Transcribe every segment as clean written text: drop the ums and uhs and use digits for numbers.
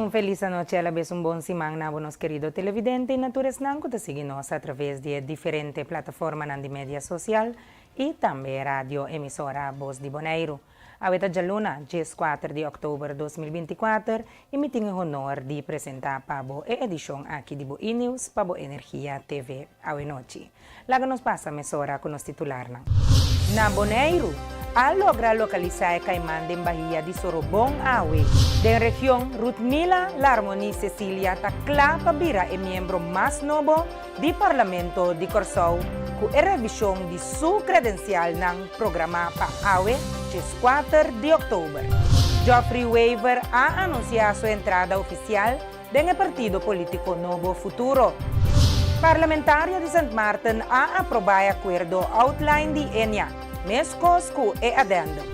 Un felis anochi a la bes un bon siman na bo nos kerido televidente y na tur esnan cu ta sigui nos a traves di e diferente plataformanan di media social y tambe radio emisora Bos di Boneiru. Awe ta djaluna, dieskuater di òktober 2024 y mi tin e honor di presenta pa bo e edishon aki di bo E-News pa bo Energia TV awe nochi. Laga nos pasa mesora ku nos titularnan. Na Boneiru, a logra lokalisá e kaiman den bahia di Sorobon awe. Den region, Ruthmila Larmonie Cecilia ta kla pa bira e miembro mas nobo di Parlamento di Kòrsou ku e revishon di su kredensialnan programá pa awe, 14 di òktober. Geoffrey Wever a anunsiá su entrada ofisial den e partido polítiko nobo Futuro. Parlamentario di Sint Maarten a aprobá e akuerdo outline di Ennia, meskos ku e addendum.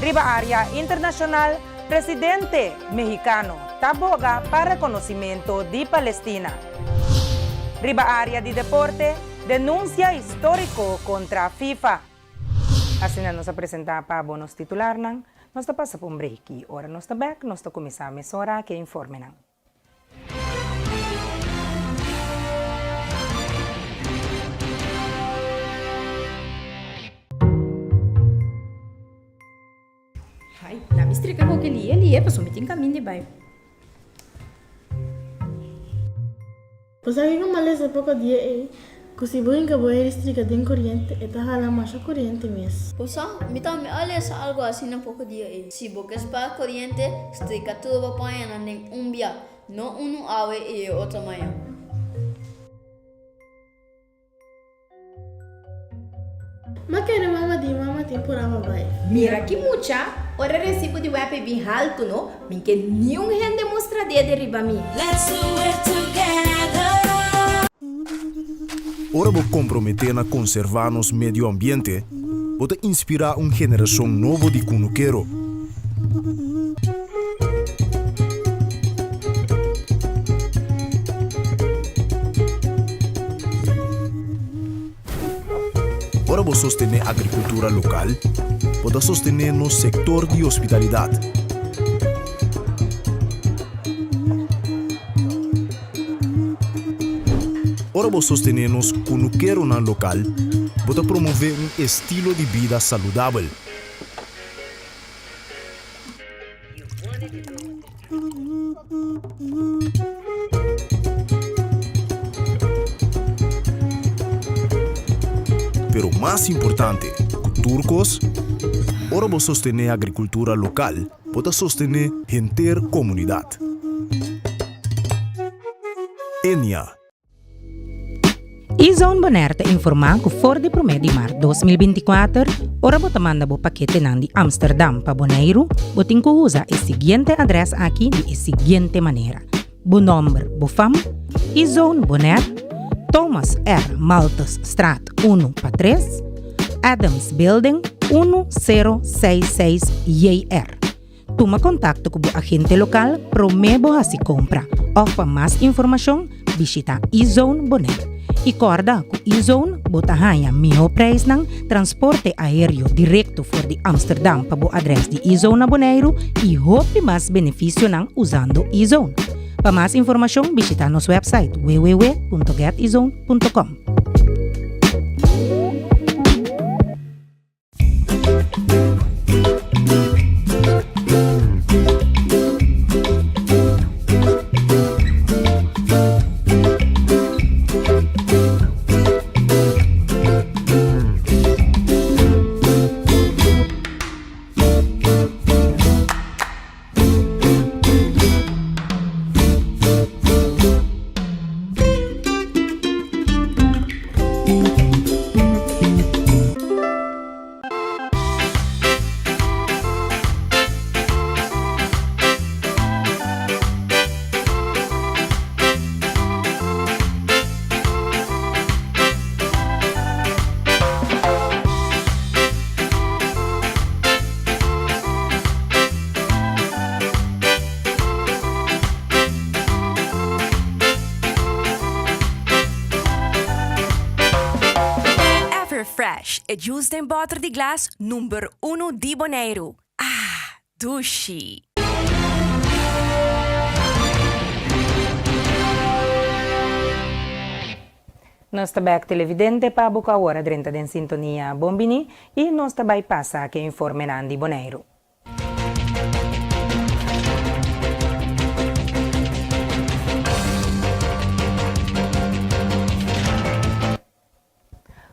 Riba área internashonal, Presidente mehikano ta boga pa rekonosimento di Palestina. Riba área di deporte, denunsia históriko kontra FIFA. Asina nos a presentá pa bo nos titularnan. Nos ta pasa pa un break i ora nos ta bèk nos ta kuminsá mesora ku e informenan. Ai, la mi strika koke lihe lihe pasobra mi tin kamin di bai. Bo sa kiko malesa poko dia ei ku si bo hinka bo heri strika den koriente e ta hala masha koriente mes. Bo sa, mi tambe a lesa algu asina poko dia ei. Si bo ke spar koriente, strika tur bo pañanan den un bia, no unu awe i e otro mañan. Ma kere mama di mama tin purá pa bai. Mira ki mucha, ora resibo di web e bin haltu no, min ke niun hende mustra dede riba mi. Let's do it together. Ora bo komprometé na konservá nos medio ambiente, bo ta inspirá un generashon nobo di kunukero. Ora bo sostené agrikultura lokal, bo ta sostené nos sektor di hospitalidat. Ora bo sostené nos kunukeronan lokal, bo ta promové un estilo di bida saludabel. Pero mas importante ku tur kos, ora bo sostené agrikultura lokal, bo ta sostené henter komunidat. Enia. E-Zone Bonaire ta informá ku for di promé di mart 2024, ora bo ta manda bo paketenan di Amsterdam pa Boneiru, bo tin ku usa e siguiente adrès aki di e siguiente manera, bo nòmber, bo fam, E-Zone Bonaire, Thomas R. Malthus Straat unu pa tres, Adams Building, unu sero seis seis JR. Tuma kontakto ku bo agente lokal promé bo hasi kompra òf pa mas informashon bishita eZone Bonaire. I kòrda ku eZone bo ta haña mihó preisnan, transporte aéreo direkto for di Amsterdam pa bo adrès di eZone na Boneiru i hopi mas benefisionan usando eZone. Pa mas informashon bishita nos wèpsait www.getezone.com. Everfresh, e juice den bòter di glas number unu di Boneiru. Ah, dushi! Nos ta bek televidente pa bo ku awor a drenta den sintonia bon bini i nos ta bai pasa ku e informenan di Boneiru.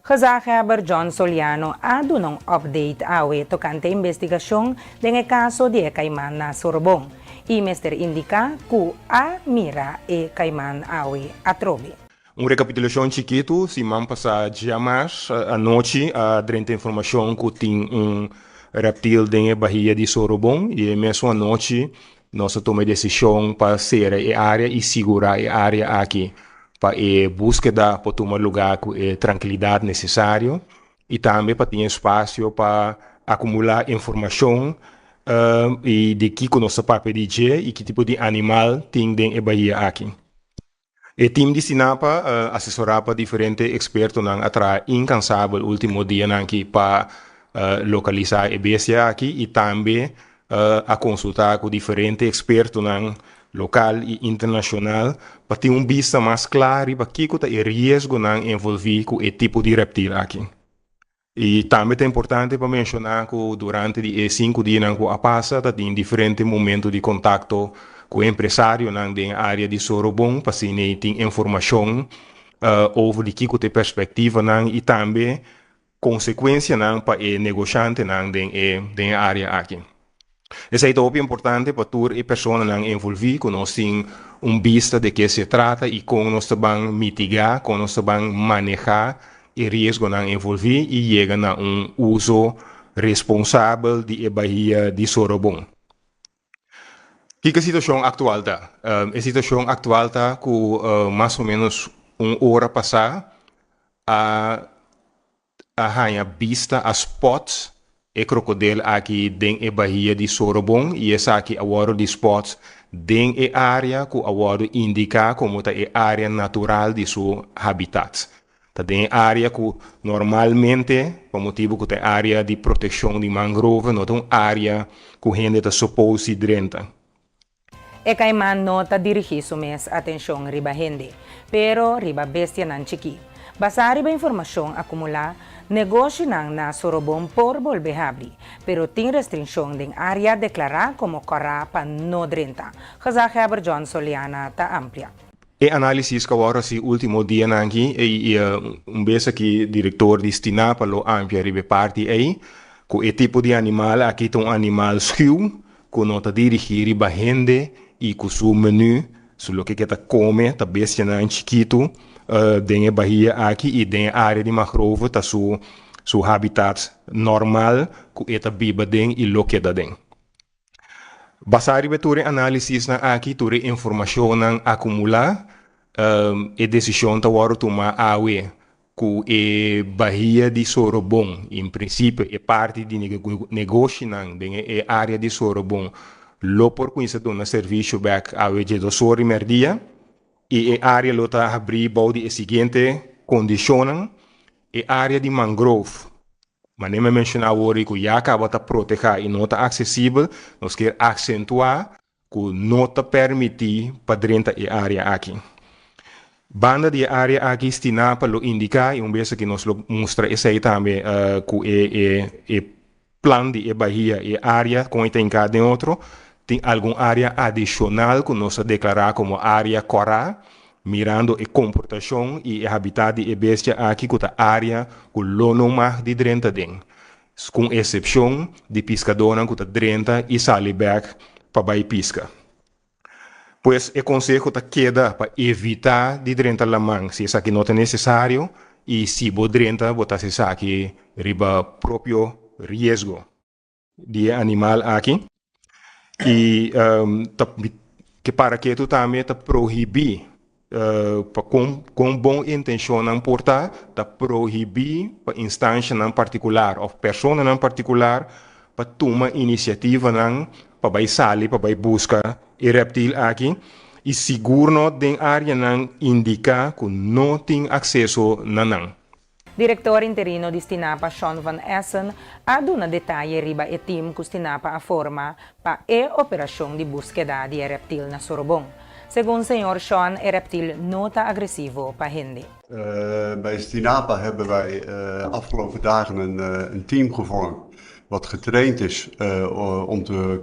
Gezaghebber John Soliano a duna un update awe tokante investigashon den e kaso di e kaiman na Sorbon i mester indiká ku a mira e kaiman awe atrobe. Un rekapitulashon chikitu, siman pasá djamars anochi a drenta informashon ku tin un reptil den e bahia di Sorobon i e mesun anochi nos a tuma e desishon pa sera e área i sigurá e área aki pa e búskeda por tuma lugá ku e trankilidat nesesario i tambe pa tin espasio pa akumulá informashon i di kiko nos ta papia di dje i ki tipo di animal tin den e bahia aki. E tim di Stinapa, asesorá pa diferente ekspertonan, a traha inkansabel último dianan aki pa lokalisá e bestia aki i tambe a konsultá ku diferente ekspertonan lokal i internashonal pa tin un bista mas kla riba kiko ta e riesgonan envolví ku e tipo di reptil aki. I tambe ta importante pa menshoná ku durante di e sinku dianan ku a pasa ta tin diferente momento di kontakto ku empresarionan den e área di Sorobon pa asina ei tin informashon over di kiko ta e perspektivanan i tambe konsekuensianan pa e negoshantenan den e den e área aki. Esei ta hopi importante pa tur e personanan envolví ku nos tin un bista de ke se trata i kon nos ta ban mitigá, kon nos ta ban manehá e riesgonan envolví i yega na un uso responsabel di e bahia di Sorobon. Kiko e situashon aktual ta? E situashon aktual ta ku mas o ménos un ora pasá a a haña bista, a spot e krokodel aki den e bahia di Sorobon i esaki a wòrdu di spot den e área ku a wòrdu indiká komo ta e área natural di su habitat. Ta den e área ku normalmente, pa motibu ku ta e área di protekshon di mangrove, no ta un área ku hende ta supos di drenta. E kaiman no ta dirigí su mes atenshon riba hende, pero riba bestianan chikí. Basá riba informashon akumulá, negoshinan na Sorobon por bolbe habri, pero tin restrinshon den área deklará komo kòrá pa no drenta, Gezaghebber John Soliana ta amplia. E análisis ku a wòrdu hasi último dianan aki i un bes aki direktor di Stinapa lo amplia riba e parti ei, ku e tipo di animal aki ta un animal schuw ku no ta dirigí riba hende i ku su menú, su loke ke ta kome, ta bestianan chikitu den e bahia aki i den e área di mangrove ta su su habitat normal ku e ta biba den i lo keda den. Basá riba tur e análisisnan aki, tur e informashonnan akumulá, e desishon ta wòrdu tumá awe Ku e bahia di Sorobon, en prinsipio e parti di negoshinan den e área di Sorobon lo por kuminsá duna servisio bèk awe dje dos or di mèrdia i e área lo ta habrí bou di e siguiente kondishonnan, E área di mangrove, manera mi a menshoná awor ku ya kaba ta protehá i no ta aksesibel, nos kier aksentuá ku no ta permití pa drenta e área aki. Banda di e área aki Stinapa lo indiká i un bes aki nos lo mustra esei tambe ku e e e plan di e bahia e área kon e ta hinká den otro. Tin algun área adishonal ku nos a deklará komo área kòrá mirando e komportashon i e habitat di e bestia aki ku ta área ku lo no mag di drenta den. Ku esepshon di piskadónan ku ta drenta i sali bèk pa bai piska. Pues e konseho ta keda pa evitá di drenta laman si esaki no ta nesesario i si bo drenta bo ta hasi esaki riba propio riesgo. Di e animal aki i ta ke para ketu tambe ta prohibí pa kon kon bon intenshonnan por ta, ta prohibí pa instanshanan partikular òf personanan partikular pa tuma inisiativanan pa bai sali pa bai buska e rèptil aki i sigur no den áreanan indiká ku no tin akseso na nan. Direktor interino di Stinapa Sean van Essen a duna detaye riba e tim ku Stinapa a forma pa e operashon di búskeda di e rèptil na Sorobon. Segun señor Sean, e reptil no ta agresivo pa hende. Bij Stinapa hebben wij afgelopen dagen een, een team gevormd wat getraind is om de,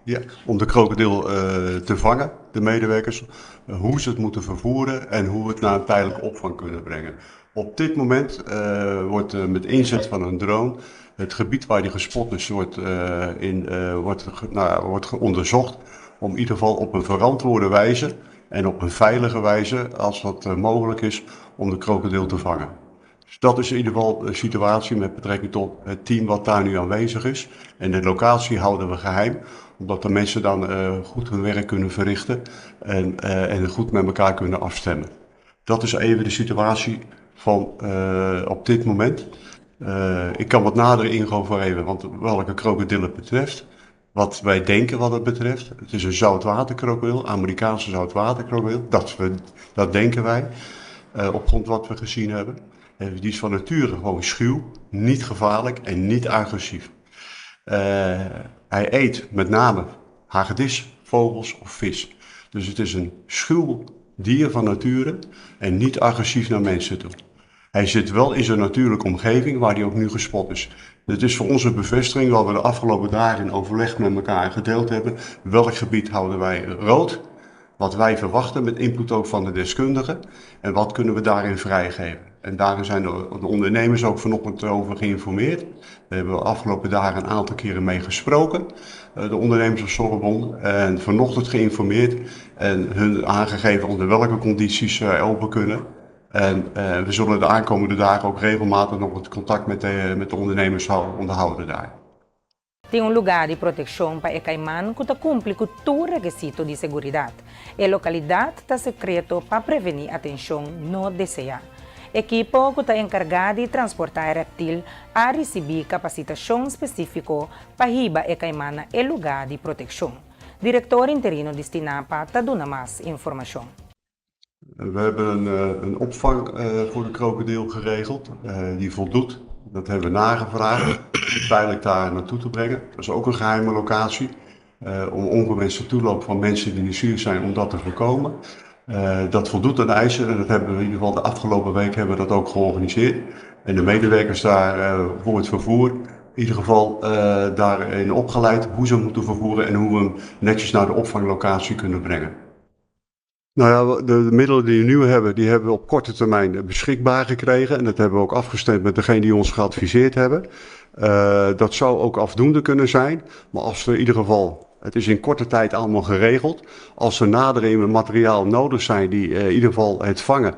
ja, om de krokodil te vangen, de medewerkers. Hoe ze het moeten vervoeren en hoe we het naar een tijdelijke opvang kunnen brengen. Op dit moment wordt met inzet van een drone het gebied waar die gespot is, wordt, in, wordt, nou, wordt onderzocht. Om in ieder geval op een verantwoorde wijze en op een veilige wijze, als dat mogelijk is, om de krokodil te vangen. Dus dat is in ieder geval de situatie met betrekking tot het team wat daar nu aanwezig is. En de locatie houden we geheim, omdat de mensen dan goed hun werk kunnen verrichten en goed met elkaar kunnen afstemmen. Dat is even de situatie van op dit moment. Ik kan wat nader ingaan voor even, want welke krokodil het betreft. Wat wij denken wat het betreft. Het is een zoutwaterkrokodil, Amerikaanse zoutwaterkrokodil. Dat denken wij, op grond wat we gezien hebben. Die is van nature gewoon schuw, niet gevaarlijk en niet agressief. Hij eet met name hagedis, vogels of vis. Dus het is een schuw dier van nature en niet agressief naar mensen toe. Hij zit wel in zijn natuurlijke omgeving waar hij ook nu gespot is. Het is voor ons een bevestiging wat we de afgelopen dagen in overleg met elkaar gedeeld hebben. Welk gebied houden wij rood? Wat wij verwachten met input ook van de deskundigen. En wat kunnen we daarin vrijgeven? En daarin zijn de ondernemers ook vanochtend over geïnformeerd. Daar hebben we de afgelopen dagen een aantal keren mee gesproken. De ondernemers van Sorobon. En vanochtend geïnformeerd en hun aangegeven onder welke condities zij open kunnen. En we zullen de aankomende dagen ook regelmatig nog het contact met de ondernemers onderhouden daar. Tin un lugá di protekshon pa e kaiman ku ta kumpli ku tur rekisito di seguridat. E lokalidat ta sekreto pa prevení atenshon no deseá. Ekipo ku ta enkargá di transportá e reptil a risibí kapasitashon spesífiko pa hiba e kaiman na e lugá di protekshon. Direktor interino di Stinapa ta duna mas informashon. We hebben een opvang voor de krokodil geregeld die voldoet. Dat hebben we nagevraagd, veilig daar naartoe te brengen. Dat is ook een geheime locatie. Om ongewenste toeloop van mensen die nieuwsgierig zijn, om dat te voorkomen. Dat voldoet aan de eisen en dat hebben we in ieder geval de afgelopen week hebben we dat ook georganiseerd. En de medewerkers daar voor het vervoer, in ieder geval daarin opgeleid hoe ze hem moeten vervoeren en hoe we hem netjes naar de opvanglocatie kunnen brengen. Nou ja, de middelen die we nu hebben, die hebben we op korte termijn beschikbaar gekregen. En dat hebben we ook afgestemd met degene die ons geadviseerd hebben. Dat zou ook afdoende kunnen zijn. Maar als we in ieder geval, het is in korte tijd allemaal geregeld. Als er nader materiaal nodig zijn die in ieder geval het vangen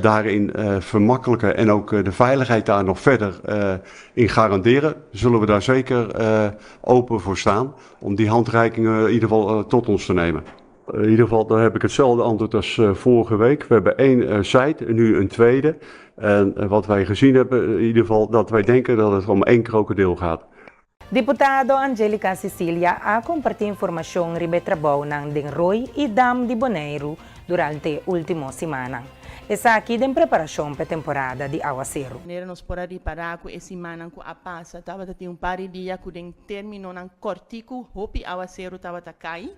daarin vermakkelijken en ook de veiligheid daar nog verder in garanderen, zullen we daar zeker open voor staan om die handreikingen in ieder geval tot ons te nemen. In ieder geval, daar heb ik hetzelfde antwoord als vorige week. We hebben één site en nu een tweede. En wat wij gezien hebben, in ieder geval dat wij denken dat het om één krokodil gaat. Diputado Anjelica Cicilia a kompartí informashon riba trabounan den roi i dam di Boneiru durante último siman. Esaki den preparashon pa temporada di awaseru. Manera nos por a ripará ku e siman ku a pasa, tabata tin un par di dia ku den términonan kòrtiku hopi awaseru tabata kai.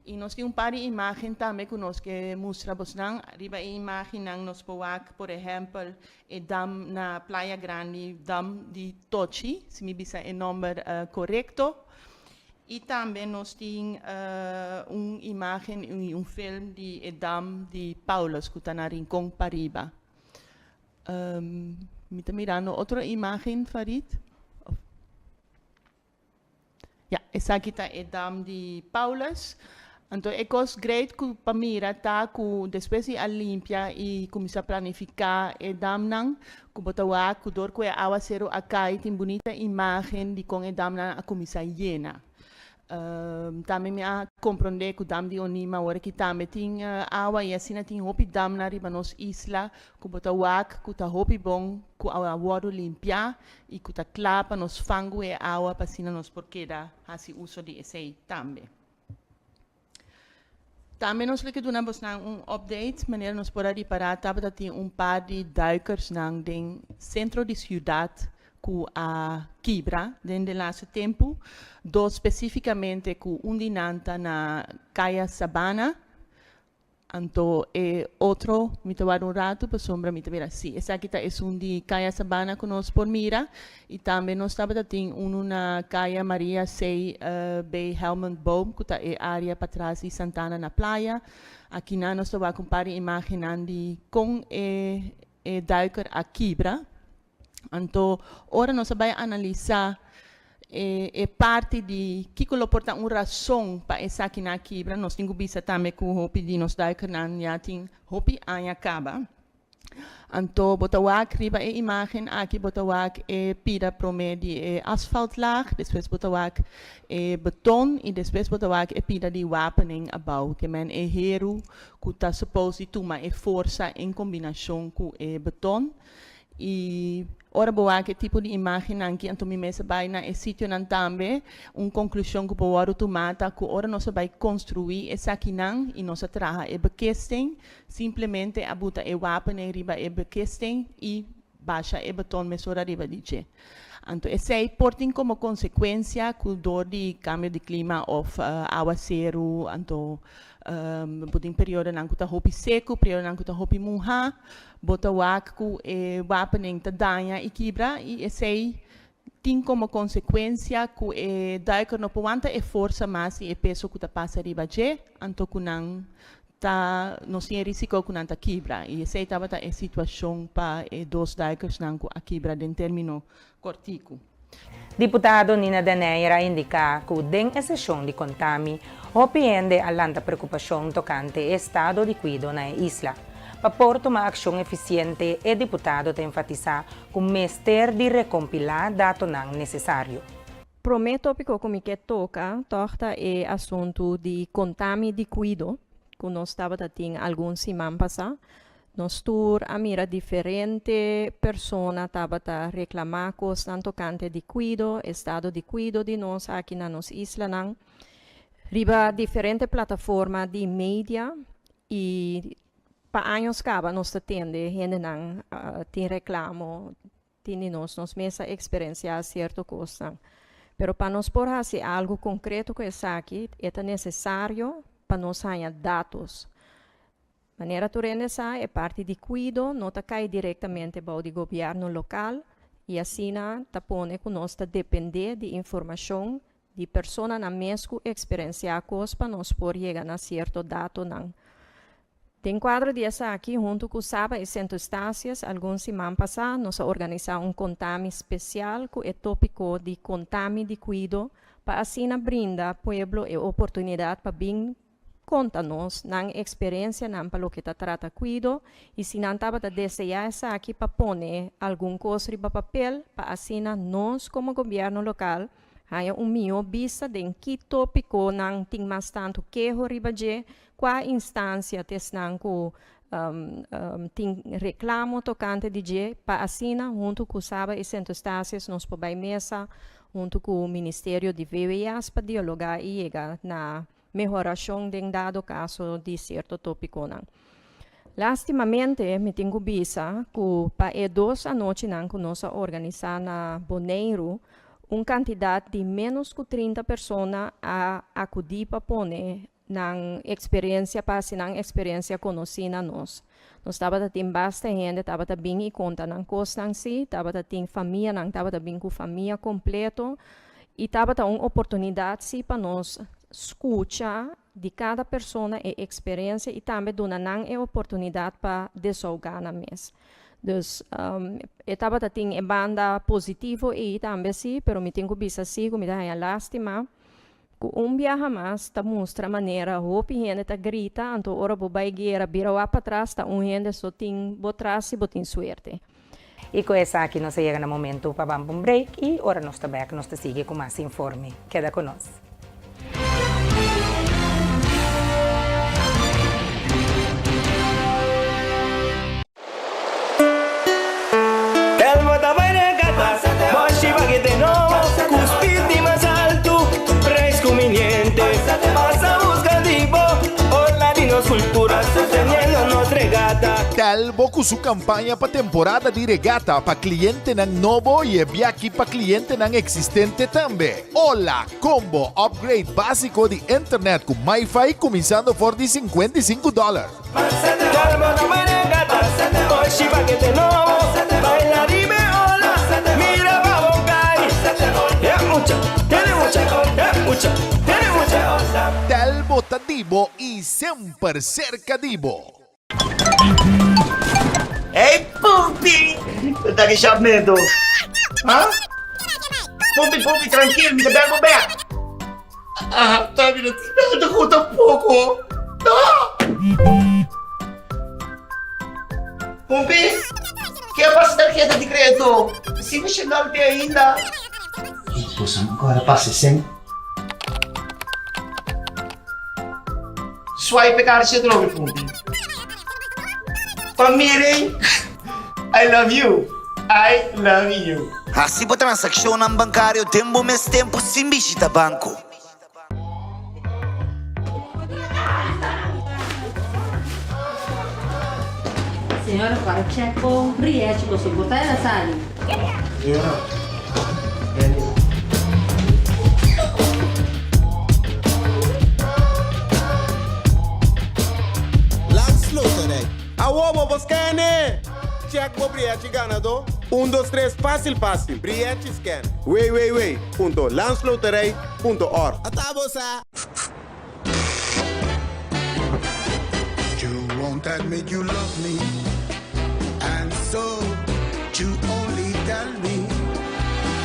I nos tin un par di imágen tambe ku nos ke mustra bosnan. Riba e imágennan nos por wak, por ehèmpel, e dam na Playa Grandi, dam di Tochi, si mi bisa e nòmber korekto. I tambe nos tin un imágen i un film di e dam di Paulus, ku ta na Rincon pariba. Mi ta mirando otro imágen, Farid. Ja, esaki ta e dam di Paulus. Anto, e kos great ku pa mira ta ku despues di a limpia i kuminsá planifiká e damnan, ku bo ta wak ku dor ku e awaseru a kai tin bunita imágen di kon e damnan a kuminsá yena. Tambe mi a komprondé ku dam di Onima awor aki tambe tin awa i asina tin hopi damnan riba nos isla ku bo ta wak ku ta hopi bon ku a wòrdu limpiá i ku ta kla pa nos fangu e awa pa asina nos por keda hasi uso di esei tambe. Tambe nos lo ke duna bosnan un update, manera nos por a ripará tabata tin un par di duikersnan den sentro di siudat. ku a kibra den de laatste tempu, dos spesífikamente ku un di nan ta na Kaya Sabana, anto e otro mi ta warda un ratu pasobra mi ta mira si esaki ta esun di Kaya Sabana ku nos por mira i tambe nos tabata tin unu na Kaya Maria C. B. Helmond-Boom ku ta e área patras di Santana na Playa. Akinan nos ta wak un par di imágennan di kon e e duiker a kibra. Anto ora nos a bai analisá e e parti di kiko lo por ta un rason pa esakinan a kibra, nos tin ku bisa tambe ku hopi di nos duikernan ya tin hopi aña kaba. Anto bo ta wak riba e imágen aki bo ta wak e pida promé di e asfaltlaag, despues bo ta wak e beton i despues bo ta wak e pida di wapening abou, ke men e heru ku ta suppose di tuma e forsa en kombinashon ku e beton. I ora bo wak e tipo di imágennan aki, anto mi mes a bai na e sitionan tambe. Un konklushon ku por wòrdu tumá ta ku ora nos a bai konstruí esakinan i nos a traha e bekesting, simplemente a buta e wapennan riba e bekesting i basha e beton mesora riba di dje. Anto esei por tin komo konsekuensia ku dor di kambio di klima òf awaseru, anto bo tin periodonan ku ta hopi seku, periodonan ku ta hopi muhá, Bo ta wak ku e wapennan ta daña i kibra i esei tin komo konsekuensia ku e duiker no por wanta e forsa mas i e peso ku ta pasa riba dje, anto ku nan ta nos tin e risiko ku nan ta kibra i esei tabata e situashon pa e dos duikersnan ku a kibra den termino kòrtiku. Diputado Nina Den Heyer a indiká ku den e seshon di Kontami, hopi hende a lanta preokupashon tokante e estado di kuido na e isla. Pa por tuma akshon efisiente, e diputado ta enfatisá ku mester di rekompilá datonan nesesario. Promé tópiko ku mi ke toka tòg ta e asuntu di Kontami di kuido ku nos tabata tin algun siman pasá. Nos tur a mira diferente persona tabata reclama cosnan tocante di cuido, estado di cuido di nos aki na nos islanan, riba diferente plataforma di media y pa años caba nos ta tende hendenan tin reclamo, Tin di nos, nos mes a eksperensiá sierto kosnan. Pero pa nos por hasi algu konkreto ku esaki, e ta nesesario pa nos haña datos. Manera tur hende sa, e parti di kuido no ta kai direktamente bou di gobièrnu lokal i asina ta pone ku nos ta dependé di informashon di personanan mes ku eksperensiá kos pa nos por yega na sierto datonan. Den kuadro di esaki, huntu ku Saba i Sint Eustatius, algun siman pasá nos a organisá un kontami spesial ku e tópiko di Kontami di Kuido pa asina brinda pueblo e oportunidat pa bin konta nos nan eksperensianan pa loke ta trata kuido i si nan tabata deseá esaki pa pone algun kos riba papel pa asina nos komo gobièrnu lokal haña un mihó bista den ki tópikonan tin mas tantu keho riba dje, kua instansia ta esnan ku tin reklamo tokante di dje pa asina huntu ku Saba i Sint Eustatius nos por bai mesa huntu ku Ministerio di VWS pa dialogá i yega na mehorashon den dado kaso di sierto tópikonan. Lástimamente mi tin ku bisa ku pa e dos anochinan ku nos a organisá na Boneiru un kantidat di ménos ku 30 persona a akudí pa pone nan eksperensia pa hasi nan eksperensia konosí na nos. Nos tabata tin basta hende tabata bin i konta nan kosnan sí, tabata tin famianan tabata bin ku famia kompleto i tabata un oportunidat sí pa nos skucha di kada persona e eksperensia i tambe duna nan e oportunidat pa desahogá nan mes. Dus e tabata tin e banda positivo ei tambe sí, pero mi tin ku bisa sí ku mi ta haña lástima Ku un biaha mas ta mustra manera hopi hende ta grita, anto ora bo bai guera bira wak patras ta un hende so tin bo tras si bo tin suerte. I ku esaki nos a yega na momentu pa ban pa un break i ora nos ta bek nos ta sigui ku mas informe. Keda ku nos. Elmo ta bai regata, Boshi bagete nobo, ku speed di mas altu, prijs kuminiente. Pasa buska di bo, ola di nos kultura, sosteniendo nos regata. Tel. bo ku su kampaña pa temporada di regata pa klientenan nobo i e biaki pa klientenan eksistente tambe. Hola Combo, upgrade básiko di internet ku MiFi kuminsando for di 55 dòler. Telbo ta di bo i semper serka di bo. Hey Pumpi! Ta ki shapmento? Ha? Pumpi, Pumpi, trankil, mi ta bel bo bek. Ah, ta mi no tin nada ku tampoko. No! Pumpi, ke a pasa tarheta di kredito? Si mi shendal te ainda. Boso ancora pasa sen. Swipe e karchi atrobe Pumpi. Pa miren I love you I love you. Hasi bo transakshonnan bankario den bo mes tempu sin bishita banko. Señora para check bo rièchi boso por ta el a sali. Señora, Daniel. Landsloterij. Awo bo por scan e! Check bo brièchi ganadó. Un dos tres fásil fásil. Brièchi scan. www.landsloterij.org. Ata bo sa! You won't admit you love me And so you only tell me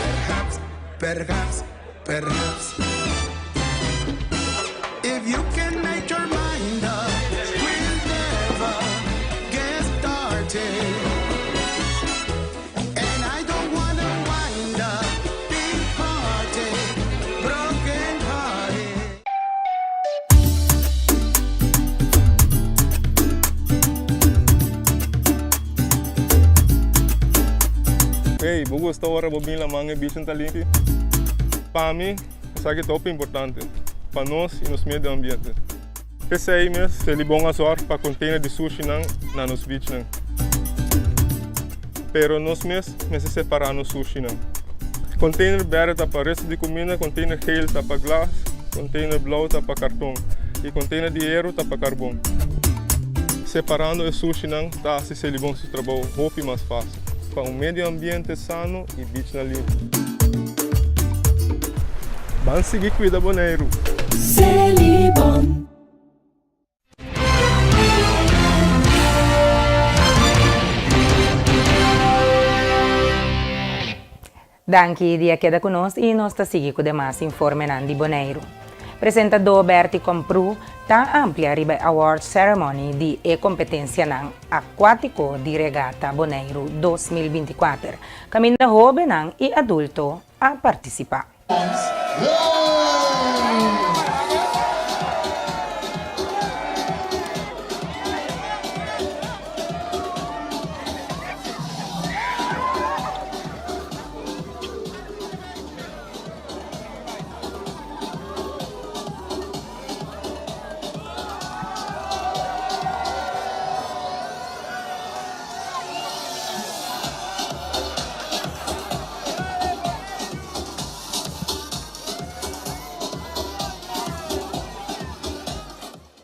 Perhaps, perhaps, perhaps If you can make your mind up We'll never get started And I don't wanna wind up Big hearted, broken hearted Hey, bo gusta ora bo bin laman e bichin ta limpi? Pa mi, esaki ta hopi importante pa nos y nos medio ambiente. P'esei mes, Selibon a zorg pa container di sushinan na nos beachnan. Pero nos mes mester separa nos sushinan. Container berde ta pa resto di cuminda, container geel ta pa glas, container blauw ta pa carton y container di hero ta pa carbon. Separando e sushinan ta haci Selibon su trabou hopi mas facil pa un medio ambiente sano y beachnan limpi. Ban sigui cuida Boneiru! Selibon. Danki di a keda ku nos i nos ta sigui ku demas informenan di Boneiru. Presentadó Bertie Komprú ta amplia riba e award ceremony di e kompetensianan akuátiko di Regata Boneiru 2024, kaminda hóbennan i adulto a partisipá.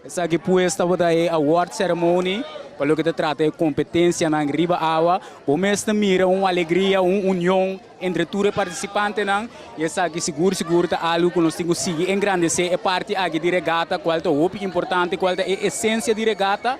Esaki pues tabata e award ceremony pa loke ta trata e competencianan riba awa. Bo mes ta mira un alegria, un union entre tur e participantenan y esaki sigur sigur ta algo cu nos tin cu sigui engrandece e parti aki di regata cual ta hopi importante, cual ta e esencia di regata.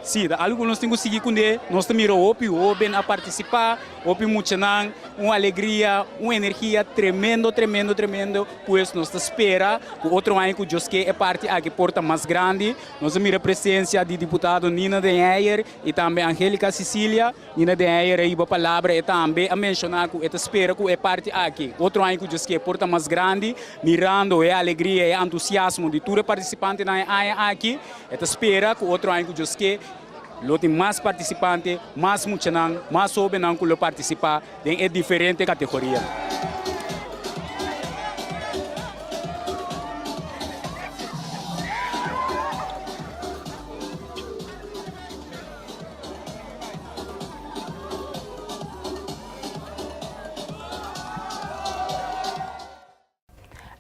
Si, ta algo cu nos tin cu sigui cunde. Nos ta mira hopi hoben a participa. Hopi muchanan, un alegria, un energia tremendo, tremendo, tremendo. Pues nos ta spera cu otro aña cu Dios ke e parti aki por ta mas grandi. Nos a mira presencia di diputado Nina den Heyer y tambe Angelica Cicilia. Nina den Heyer a hiba palabra, e tambe a menciona cu e ta spera cu e parti aki otro aña cu Dios ke por ta mas grandi. Mirando e alegria, e entusiasmo di tur e participantenan e aña aki, e ta spera cu otro aña cu Dios ke, Lo tin mas partisipante, mas muchanan, mas hóbennan ku lo partisipá den e diferente kategorianan.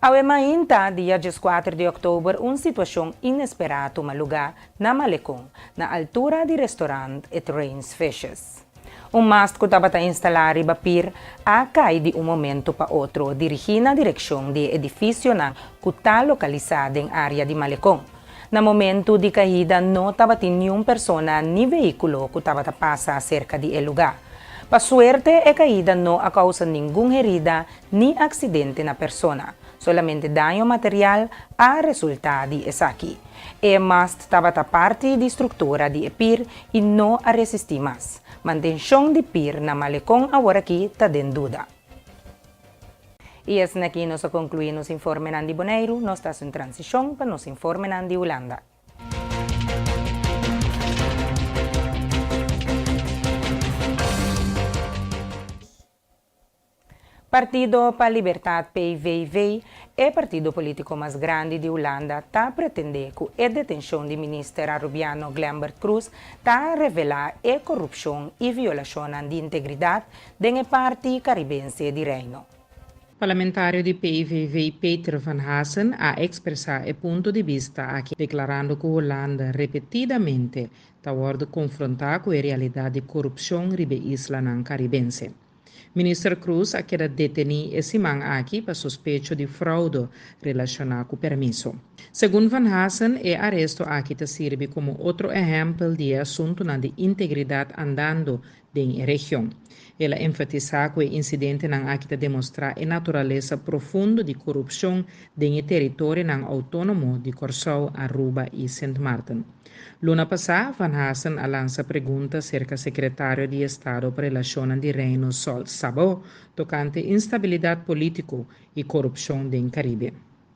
Awe mainta, dia dieskuater di òktober, un situashon inesperá a tuma lugá na Malekon, na altura di restorant It Rains Fishes. Un mast ku tabata instalá riba pir a kai di un momento pa otro dirigí na direkshon di e edifisionan ku ta lokalisá den área di Malekon. Na momentu di kaida no tabatin niun persona ni vehíkulo ku tabata pasa serka di e lugá. Pa suerte e kaida no a kousa ningun herida ni aksidente na persona. Solamente daño material a resultá di esaki. E mast tabata parti di struktura di e pir i no a resistí mas. Mantenshon di pir na Malekon aworakí ta den duda. I esnaki nos a konkluí nos informenan di Boneiru, nos ta hasi un transishon pa nos informenan di Hulanda. Partido pa Libertad, PVV, e partido politico mas grandi di Hulanda, ta pretende cu e detencion di minister Arubiano Glenbert Croes ta revela e corupcion y violacionnan di integridad den e parti Caribense di Reino. Parlamentario di PVV Peter van Hassen a expresa e punto di bista aki declarando cu Hulanda repetidamente ta wordo confronta cu e realidad di corupcion riba e islanan Caribense. Minister Croes a keda detení e siman aki pa sospecho di fraude relashoná ku permiso. Segun Van Hassen, e aresto aki ta sirbi komo otro ehèmpel di e asuntunan di integridat andando den e region. El a enfatisá ku e insidentenan aki ta demostrá e naturalesa profundo di korupshon den e teritorionan outónomo di Kòrsou, Aruba i Sint Maarten. Luna pasá, Van Hassen a lansa pregunta serka sekretario di Estado pa Relashonnan di Reino Sol Szabó tokante instabilidat polítiko i korupshon den Karibe.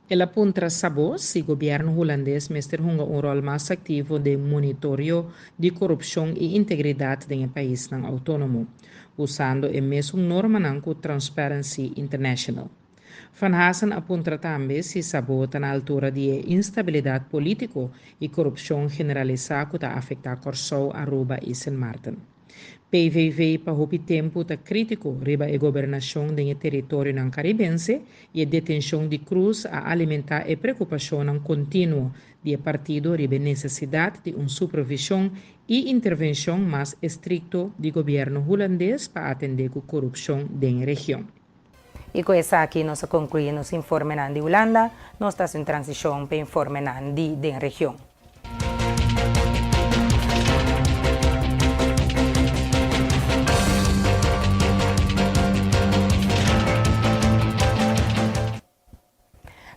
El a puntra Szabó si gobièrnu hulandes mester hunga un ròl mas aktivo den monitoreo di korupshon i integridat den e paisnan outónomo, usando e mesun normanan ku Transparency International. Van Hassen a puntra tambe si Szabó ta na altura di e instabilidat polítiko i korupshon generalisá ku ta afektá Kòrsou, Aruba i Sint Maarten. PVV pa hopi tempu ta krítiko riba e gobernashon den e teritorionan karibense i e detenshon di Croes a alimentá e preokupashonnan kontinuo di e partido riba e nesesidat di un supervishon i intervenshon mas estrikto di gobièrnu hulandes pa atendé ku korupshon den e region. I ku esaki nos a konkluí nos informenan di Hulanda, nos ta hasi un transishon pa informenan di den region.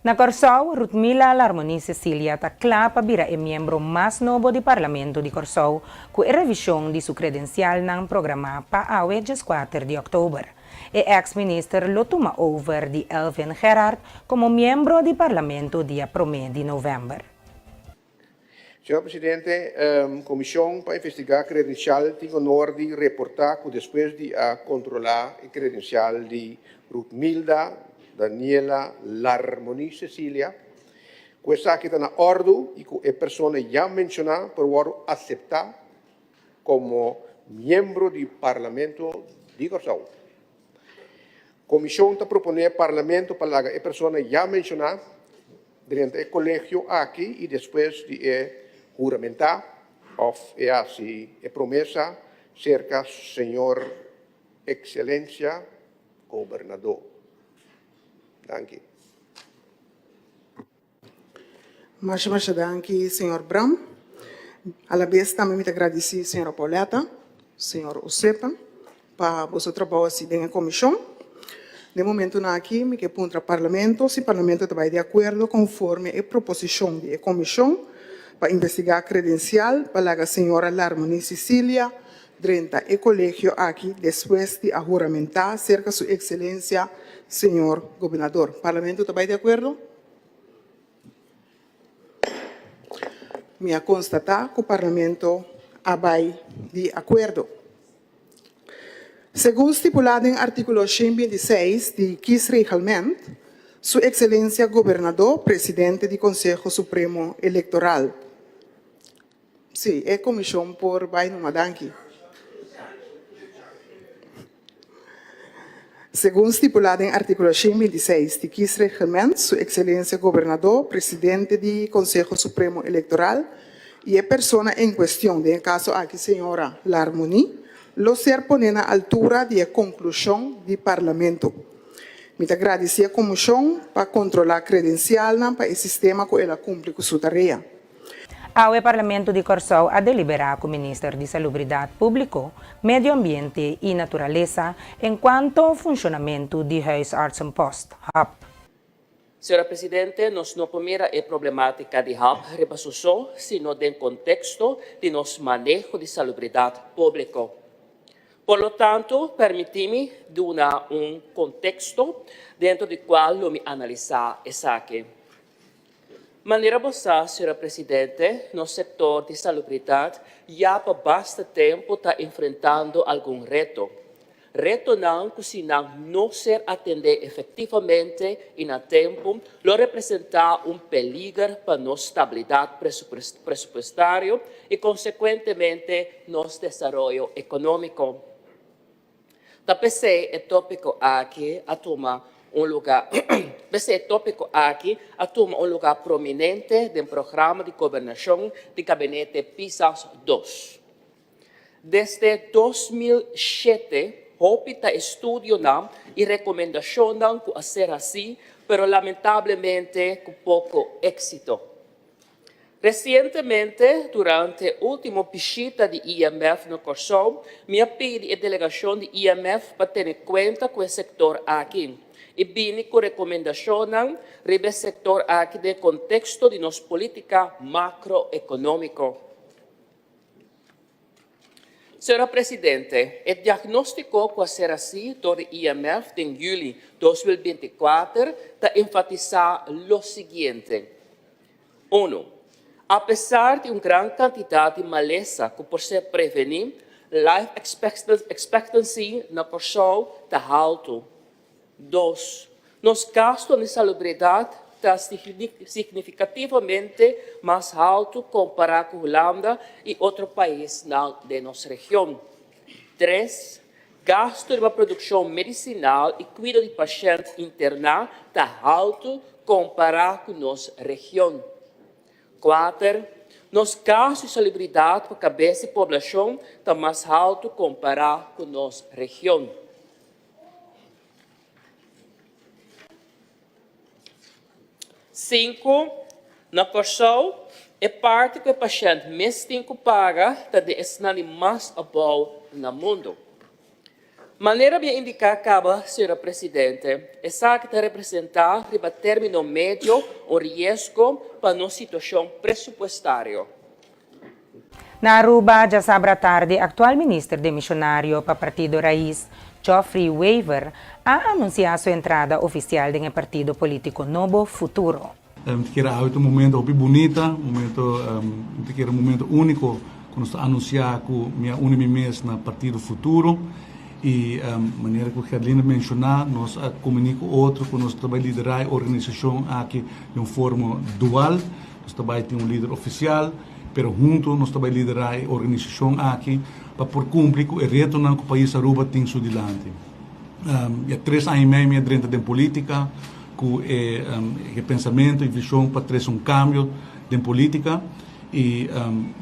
Na Kòrsou, Ruthmila Larmonie Cecilia ta kla pa bira e miembro mas nobo di Parlamento di Kòrsou ku e revishon di su kredensialnan programá pa awe djeskuater di òktober. E eks minister lo tuma over di Elvin Gerard komo miembro di Parlamento dia promé di novèmber. Señor Presidente, Comision pa investiga credencial tin honor di reporta cu despues di a controla e credencial di Ruthmilda Daniela Larmonie Cecilia, cu esaki ta na ordu y cu e persona ya menciona por wordo acepta como miembro di Parlamento di Corsou. Comision ta propone Parlamento pa laga e persona ya menciona Drenta e kolegio aki i despues di e huramentá òf e hasi e promesa serka Señor Ekselensia Gobernadó. Danki. Masha masha danki señor Bram. Alabes tambe mi ta gradisí señora Pauletta, señor Osepa pa boso trabou hasi den e komishon. Den momentunan aki mi ke puntra Parlamento si Parlamento ta bai di akuerdo konforme e proposishon di e komishon pa investigá kredensial pa laga señora Larmonie Cicilia drenta e kolegio aki despues di a huramentá serka su ekselensia señor Gobernador. Parlamento ta bai di akuerdo? Mi a konstatá ku Parlamento a bai di akuerdo. Segun stipulá den artíkulo 126 di Kiesreglement, Su Ekselensia Gobernadó, Presidente di Konseho Supremo Elektoral. Sí, e komishon por bai numa. Danki. Segun stipulá den artíkulo 126 di Kiesreglement, Su Ekselensia Gobernadó, Presidente di Konseho Supremo Elektoral i e persona en kuestion, den e kaso aki señora Larmonie, lo ser poné na altura di e konklushon di Parlamento. Mi ta gradisí e komishon pa kontrolá kredensialnan pa e sistema ku el a kumpli ku su tarea. Awe Parlamento di Kòrsou a deliberá ku Minister di Salubridat Públiko, Medio Ambiente i Naturalesa enkuanto funshonamentu di Huisartsenpost, hap. Señora Presidente, nos no por mira e problemátika di hap riba su so, sino den konteksto di nos maneho di salubridat públiko. Por lo tanto, permití mi duna un konteksto dentro di kual lo mi analisá esaki. Manera bo sa, señora Presidente, nos sektor di salubridat ya pa basta tempu ta enfrentando algun reto. Retonan ku si nan no ser atendé efektivamente i na tempu, lo representá un peliger pa nos stabilidat presupuestario i konsekuentemente nos desaroyo ekonómiko. Ta p'esei e tópiko aki a tuma un lugá P'esei e tópiko aki a tuma un lugá prominente den programa di gobernashon di gabinete Pisas dos. Desde 2007 hopi ta e studionan i rekomendashonnan ku a ser hasí, pero lamentablemente ku poko éksito. Resientemente, durante último bishita di IMF na Kòrsou, mi a pidi e delegashon di IMF pa tene kuenta ku e sektor aki i bini ku rekomendashonnan riba e sektor aki den konteksto di nos polítika makroekonómiko. Señora Presidente, e diagnóstiko ku a ser hasí dor di IMF den yüli 2024 ta enfatisá lo siguiente. Unu, Apesar di un gran kantidat di malesa ku por ser prevení, life expectancy na Kòrsou ta haltu. Dos, Nos gastunan di salubridat ta signifikativamente mas haltu kompará ku Hulanda i otro paisnan den nos region. Tres, Gastu riba produkshon medisinal i kuido di pashènt interná ta haltu kompará ku nos region. Kuater, Nos gastu di salubridat pa kabes di poblashon ta mas haltu kompará ku nos region. Sinku, Na Kòrsou, e parti ku e pashènt mes tin ku paga ta den esnan di mas abou na mundu. Manera mi a indiká kaba, señora Presidente, esaki ta representá riba término medio un riesgo pa nos situashon presupuestario. Na Aruba, djasabra tardi aktual minister demishonario pa partido Raiz, Geoffrey Wever, a anunsiá su entrada ofisial den e partido polítiko nobo Futuro. Mi ta kere awe ta un momento hopi bunita, un momento, mi ta kere un momento úniko ku nos ta anunsiá ku mi a uni mi mes na partido Futuro i manera ku Gerlinde menshoná nos a kumbiní ku otro ku nos ta bai liderá e organisashon aki den un forma dual. Nos ta bai tin un lider ofisial, pero hunto nos ta bai liderá e organisashon aki pa por kumpli ku e retonan ku pais Aruba tin su dilanti. Ya tres aña i mei mi a drenta den polítika ku e e pensamentu i vishon pa trese un kambio den polítika i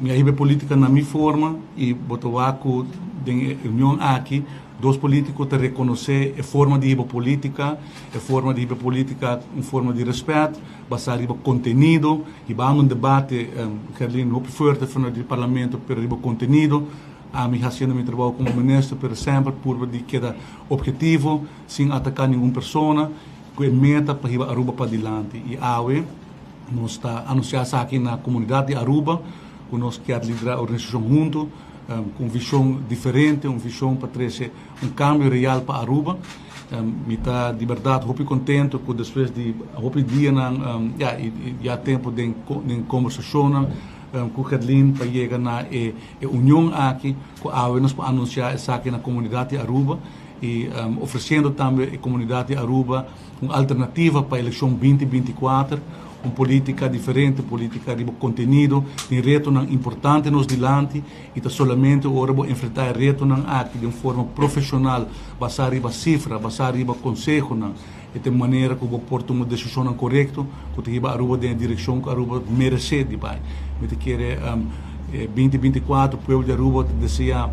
mi a hiba e polítika na mi forma i bo ta wak ku den e union aki dos polítiko ta rekonosé e forma di hiba polítika, e forma di hiba polítika un forma di rèspèt. Basá riba kontenido, hibando un debate, Gerlin, hopi fuerte vanuit di parlamento, pero riba kontenido. Ami hasiendo mi trabou komo minister, pero semper purba di keda objetivo, sin ataká ningun persona, ku e meta pa hiba Aruba padilanti. I awe nos ta anunsiá esaki na komunidat di Aruba, ku nos kier liderá e organisashon huntu, ku un vishon diferente, un vishon pa trese un kambio real pa Aruba. Mi ta di berdad hopi contento cu despues di hopi dianan ya y ya tempo den den conversacionnan cu Gerlin pa yega na e e union aki cu awe nos por anuncia esaki na comunidad di Aruba y ofreciendo tambe e comunidad di Aruba un alternativa pa eleccion binti 24. Un politica diferente, politica riba contenido, tin retonan importante nos dilanti y ta solamente ora bo enfrenta e retonan aki den un forma profesional, basa riba cifra, basa riba consehonan, e ta e manera cu bo por tuma decisionnan corecto cu ta hiba Aruba den e direccion cu Aruba merece di bay. Mi ta kere e binti 24 pueblo di Aruba ta desea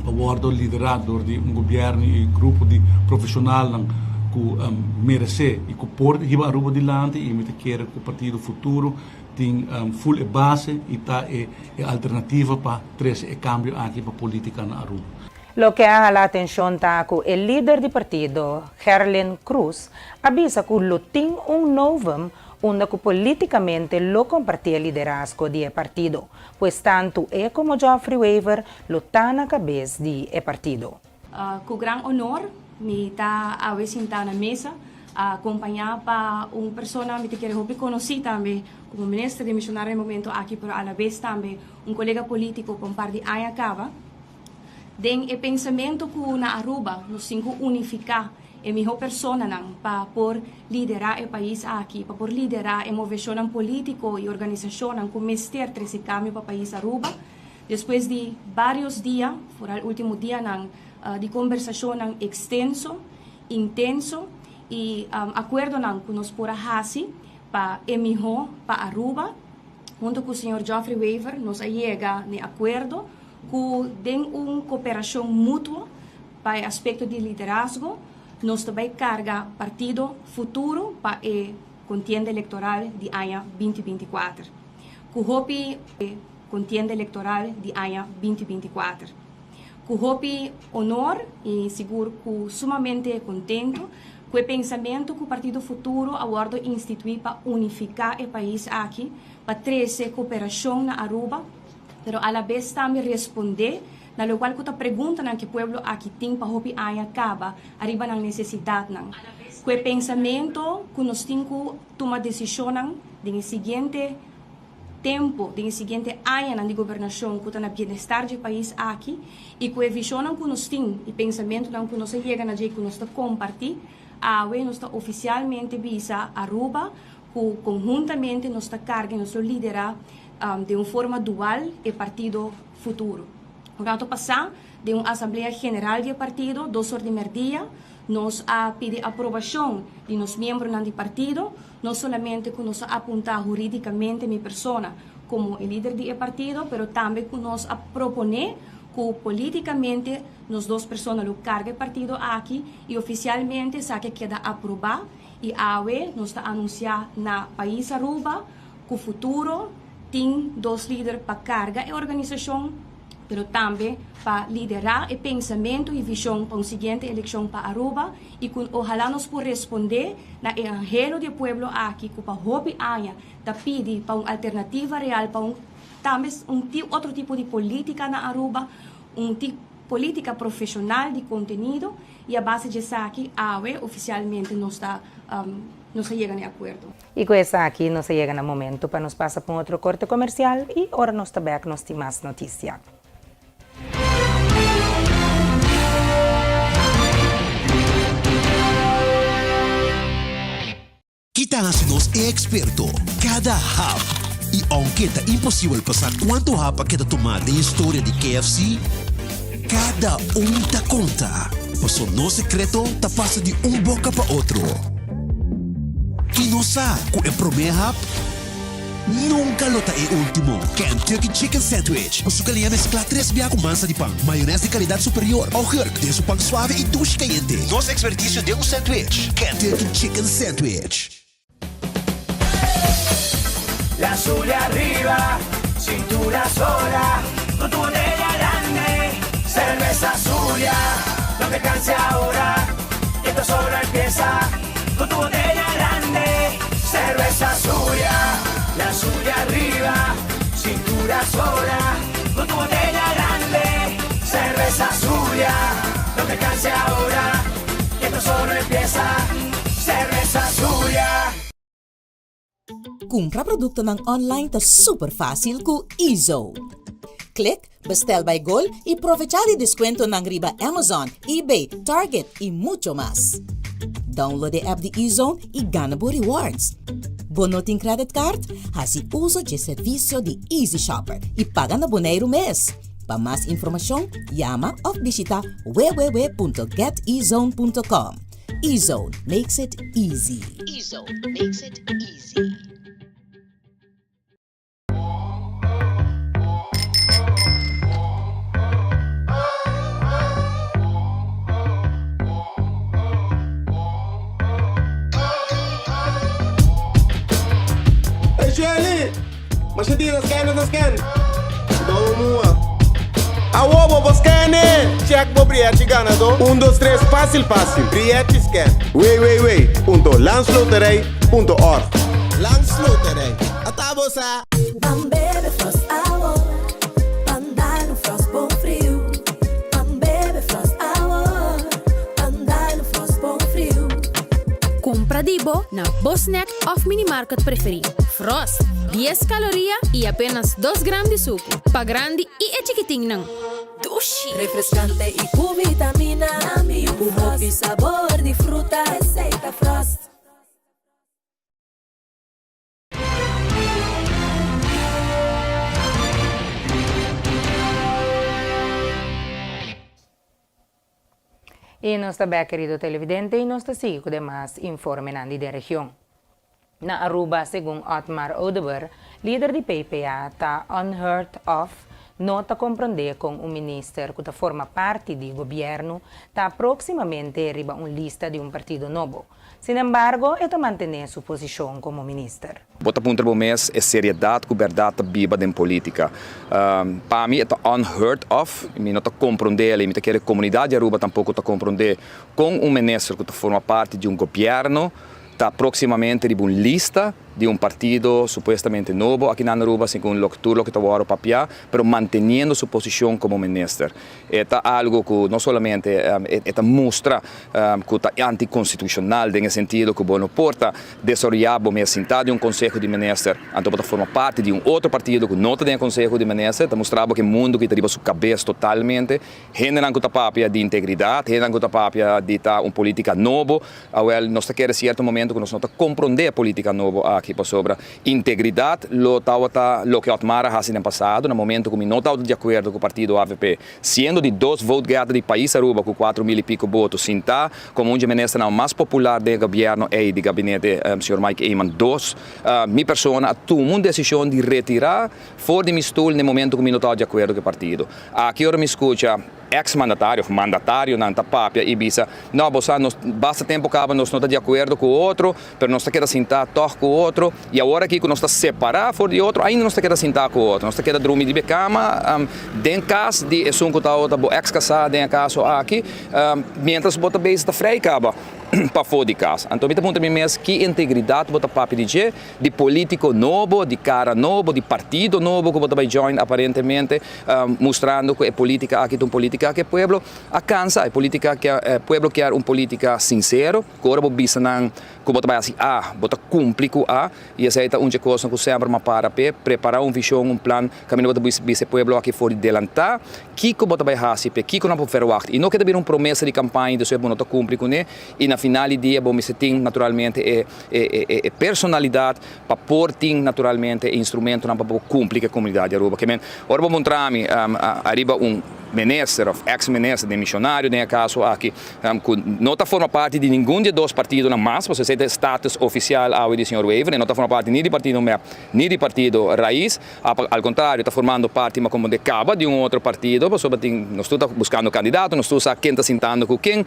pa wordo lidera door di un gobierno y grupo di profesionalnan cu merece y cu por hiba Aruba dilanti y mi ta kere cu Partido Futuro tin full e base y ta e alternativa pa trece e cambio aki pa politica na Aruba. Loke a hala atencion ta cu e lider di partido, Gerlin Croes, a bisa cu lo tin un novum unda cu politicamente lo comparti e liderazgo di e partido, pues tanto e como Geoffrey Wever lo ta na cabes di e partido. Ku gran honor mi ta awe sintá na mesa akompañá pa un persona mi ta kere hopi konosí tambe komo minister demishonario na e momento aki pero alabes tambe un kolega polítiko pa un par di aña kaba. Den e pensamentu ku na Aruba nos tin ku unifiká e mihó personanan pa por liderá e pais aki, pa por liderá e moveshonnan polítiko i organisashonnan ku mester trese kambio pa pais Aruba. Despues di vários dia, foral último dianan di kombersashonnan ekstenso, intenso i akuerdonan ku nos por a hasi pa e mihó pa Aruba, huntu ku señor Geoffrey Wever nos a yega n'e akuerdo ku den un koperashon mutuo pa e aspekto di liderazgo nos ta bai karga partido Futuro pa e kontienda elektoral di aña 2024. Ku hopi e kontienda elektoral di aña 2024. Ku hopi honor i sigur ku sumamente kontentu ku e pensamentu ku Partido Futuro a wòrdu instituí pa unifiká e pais aki, pa trese koperashon na Aruba, pero alabes tambe respondé na lokual ku ta preguntanan ku e pueblo aki tin pa hopi aña kaba ariba nan nesesidatnan. Ku e pensamentu ku nos tin ku tuma desishonnan den e siguiente tempu, den e siguiente añanan di gobernashon ku ta na bienestar dje pais aki i ku e vishonnan ku nos tin i pensamentunan ku nos a yega na dje i ku nos ta kompartí, awe nos ta ofisialmente bisa Aruba ku konhuntamente nos ta karga i nos lo liderá den un forma dual e partido Futuro. Un rato pasá, den un asamblea general di e partido, dos or di merdia, nos a pidi aprobashon di nos miembronan di partido, no solamente ku nos a apuntá hurídikamente mi persona komo e lider di e partido, pero tambe ku nos a proponé ku polítikamente nos dos persona lo karga e partido aki i ofisialmente esaki a keda aprobá i awe nos ta anunsiá na pais Aruba ku futuro tin dos lider pa karga e organisashon, pero tambe pa liderá e pensamentu i vishon pa un siguiente elekshon pa Aruba i ku ohalá nos por respondé na e anhelo di e pueblo aki ku pa hopi aña ta pidi pa un alternativa real pa un tambe un otro tipo di polítika na Aruba, un polítika profeshonal di kontenido i a base di esaki awe ofisialmente nos ta nos a yega na e akuerdo. I ku esaki nos a yega na momentu pa nos pasa pa un otro korte komersial i ora nos ta bèk nos tin mas notisia. Ki ta hasi nos e eksperto? Kada hap! I ounke ta imposibel pa sa kuantu hap a keda tumá den historia di KFC, kada un ta konta, paso nos sekreto ta pasa di un boka pa otro. I nos sa ku e promé hap nunka lo ta e último. Kentucky Chicken Sandwich ku su kaliña mesklá tres bia ku mansa di pan, mayonès di kalidat superior, augurk den su pan suave i dushi kayente. Nos ekspertisio den un sandwich, Kentucky Chicken Sandwich. La Zulia arriba, cintura sola, con tu botella grande, cerveza Zulia, no te canses ahora, que esto solo empieza, con tu botella grande, cerveza Zulia, la Zulia arriba, cintura sola, con tu botella grande, cerveza Zulia, no te canses ahora, que esto solo empieza, cerveza Zulia. Kumpra produktonan online ta super fásil ku eZone. Klik Bestel by Gol i provechá di deskuentonan riba Amazon, eBay, Target i mucho mas. Download e app di eZone i gana bo rewards. Bo no tin credit card? Hasi uso dje servisio di Easy Shopper i paga na Boneiru mes. Pa mas informashon, yama òf bishita www.getezone.com. Ezone makes it easy. Ezone makes it easy. Hey Shelly, masha dia ta scan ta scan. Dou mua. Awo bo por scan e! Check bo brièchi ganadó. Un dos tres fásil fásil. Brièchi scan. www.landsloterij.org Landsloterij. Ata bo sa! Ban bebe Frost awor, ban dal un Frost bon friu. Ban bebe Frost awor, ban dal un Frost bon friu. Kumpra di bo na bo snack òf minimarket preferí. Frost, dies kaloria i apenas dos gram di suku. Pa grandi i e chikitinnan. Dushi! Refrescante i ku vitamina. Ku hopi sabor di fruta. Esei ta Frost. I nos ta bek kerido televidente i nos ta sigui ku demas informenan di den region. Na Aruba segun Otmar Oduber, lider di PPA ta unheard of no ta komprondé kon un minister ku ta forma parti di gobièrnu ta próksimamente riba un lista di un partido nobo. Sinembargo, e ta mantené su posishon komo minister. Bo ta puntra bo mes e seriedad cu berdad ta biba den politica. Pa mi e ta unheard of, mi no ta comprende el y mi ta kere comunidad di Aruba tampoco ta comprende con un minister cu ta forma parti di un gobierno ta proximamente riba un lista di un partido supuestamente nobo aki na Aruba segun loke tur loke ta worde papia pero manteniendo su posicion como minister. E ta algo cu no solamente e ta mustra cu ta anticonstitucional den e sentido cu bo no por ta desaroya bo mes sinta den un conseho di minister anto bo ta forma parti di un otro partido cu no ta den e conseho di minister. Ta mustra bo cu e mundo ki ta riba su cabes totalmente. Hendenan cu ta papia di integridad, hendenan cu ta papia di ta un politica nobo, awel nos ta kere cierto momento cu nos no ta compronde e politica nobo aki pasobra Integridad lo tabata loke Otmar a haci den pasado, na momento cu mi no tabata di acuerdo cu partido avp, siendo di dos vote getter di pais Aruba cu 4000 y pico boto, sinta como un dje ministernan mas popular den e gobierno ey di gabinete señor Mike Eman dos, mi persona a tuma un decision di retira for di mi stoel na e momento cu mi no tabata di acuerdo cu e partido. Aki ora mi scucha. Ex mandatario of mandatarionan ta papia y bisa, no bo sa nos basta tempo caba nos no ta di acuerdo cu otro, pero nos ta keda sinta tog cu otro y awor aki cu nos ta separa for di otro ainda nos ta keda sinta cu otro, nos ta keda drumi riba e cama den cas di esun cu ta bo ex casa den e caso aki, mientras bo ta bezig ta vrij caba pafo di cas. Anto mi ta puntra mi mes ki integridad bo ta papia di dje? Di politico nobo, di cara nobo, di partido nobo cu bo ta bay join aparentemente, mustrando cu e politica aki ta un politica cu e pueblo a cansa, e politica kier, e pueblo kier un politica sincero, cu ora bo bisa nan cu bo ta bay haci A, bo ta cumpli cu A, y esey ta un dje cosnan cu semper m'a para p'e, prepara un vision, un plan, caminda bo ta bisa e pueblo aki for di delanta, kico bo ta bay haci p'e, kico nan por verwacht, y no keda bira un promesa di campaña y despues bo no ta cumpli cune, y na final di dia bo mester tin naturalmente e. E personalidad pa por tin naturalmente e instrumentonan pa por cumpli cu e comunidad di Aruba. Ke men, ora bo puntra mi ariba un minister of ex minister demisionario den e caso aki cu no ta forma parti di ningun di e dos partidonan mas, pasobra esey ta e status oficial awe di señor Wever, e no ta forma parti ni di partido mep ni di partido Raiz, al contrario ta formando parti ma como de caba di un otro partido pasobra tin nos tur ta buscando candidato, nos tur sa ken ta sintando cu ken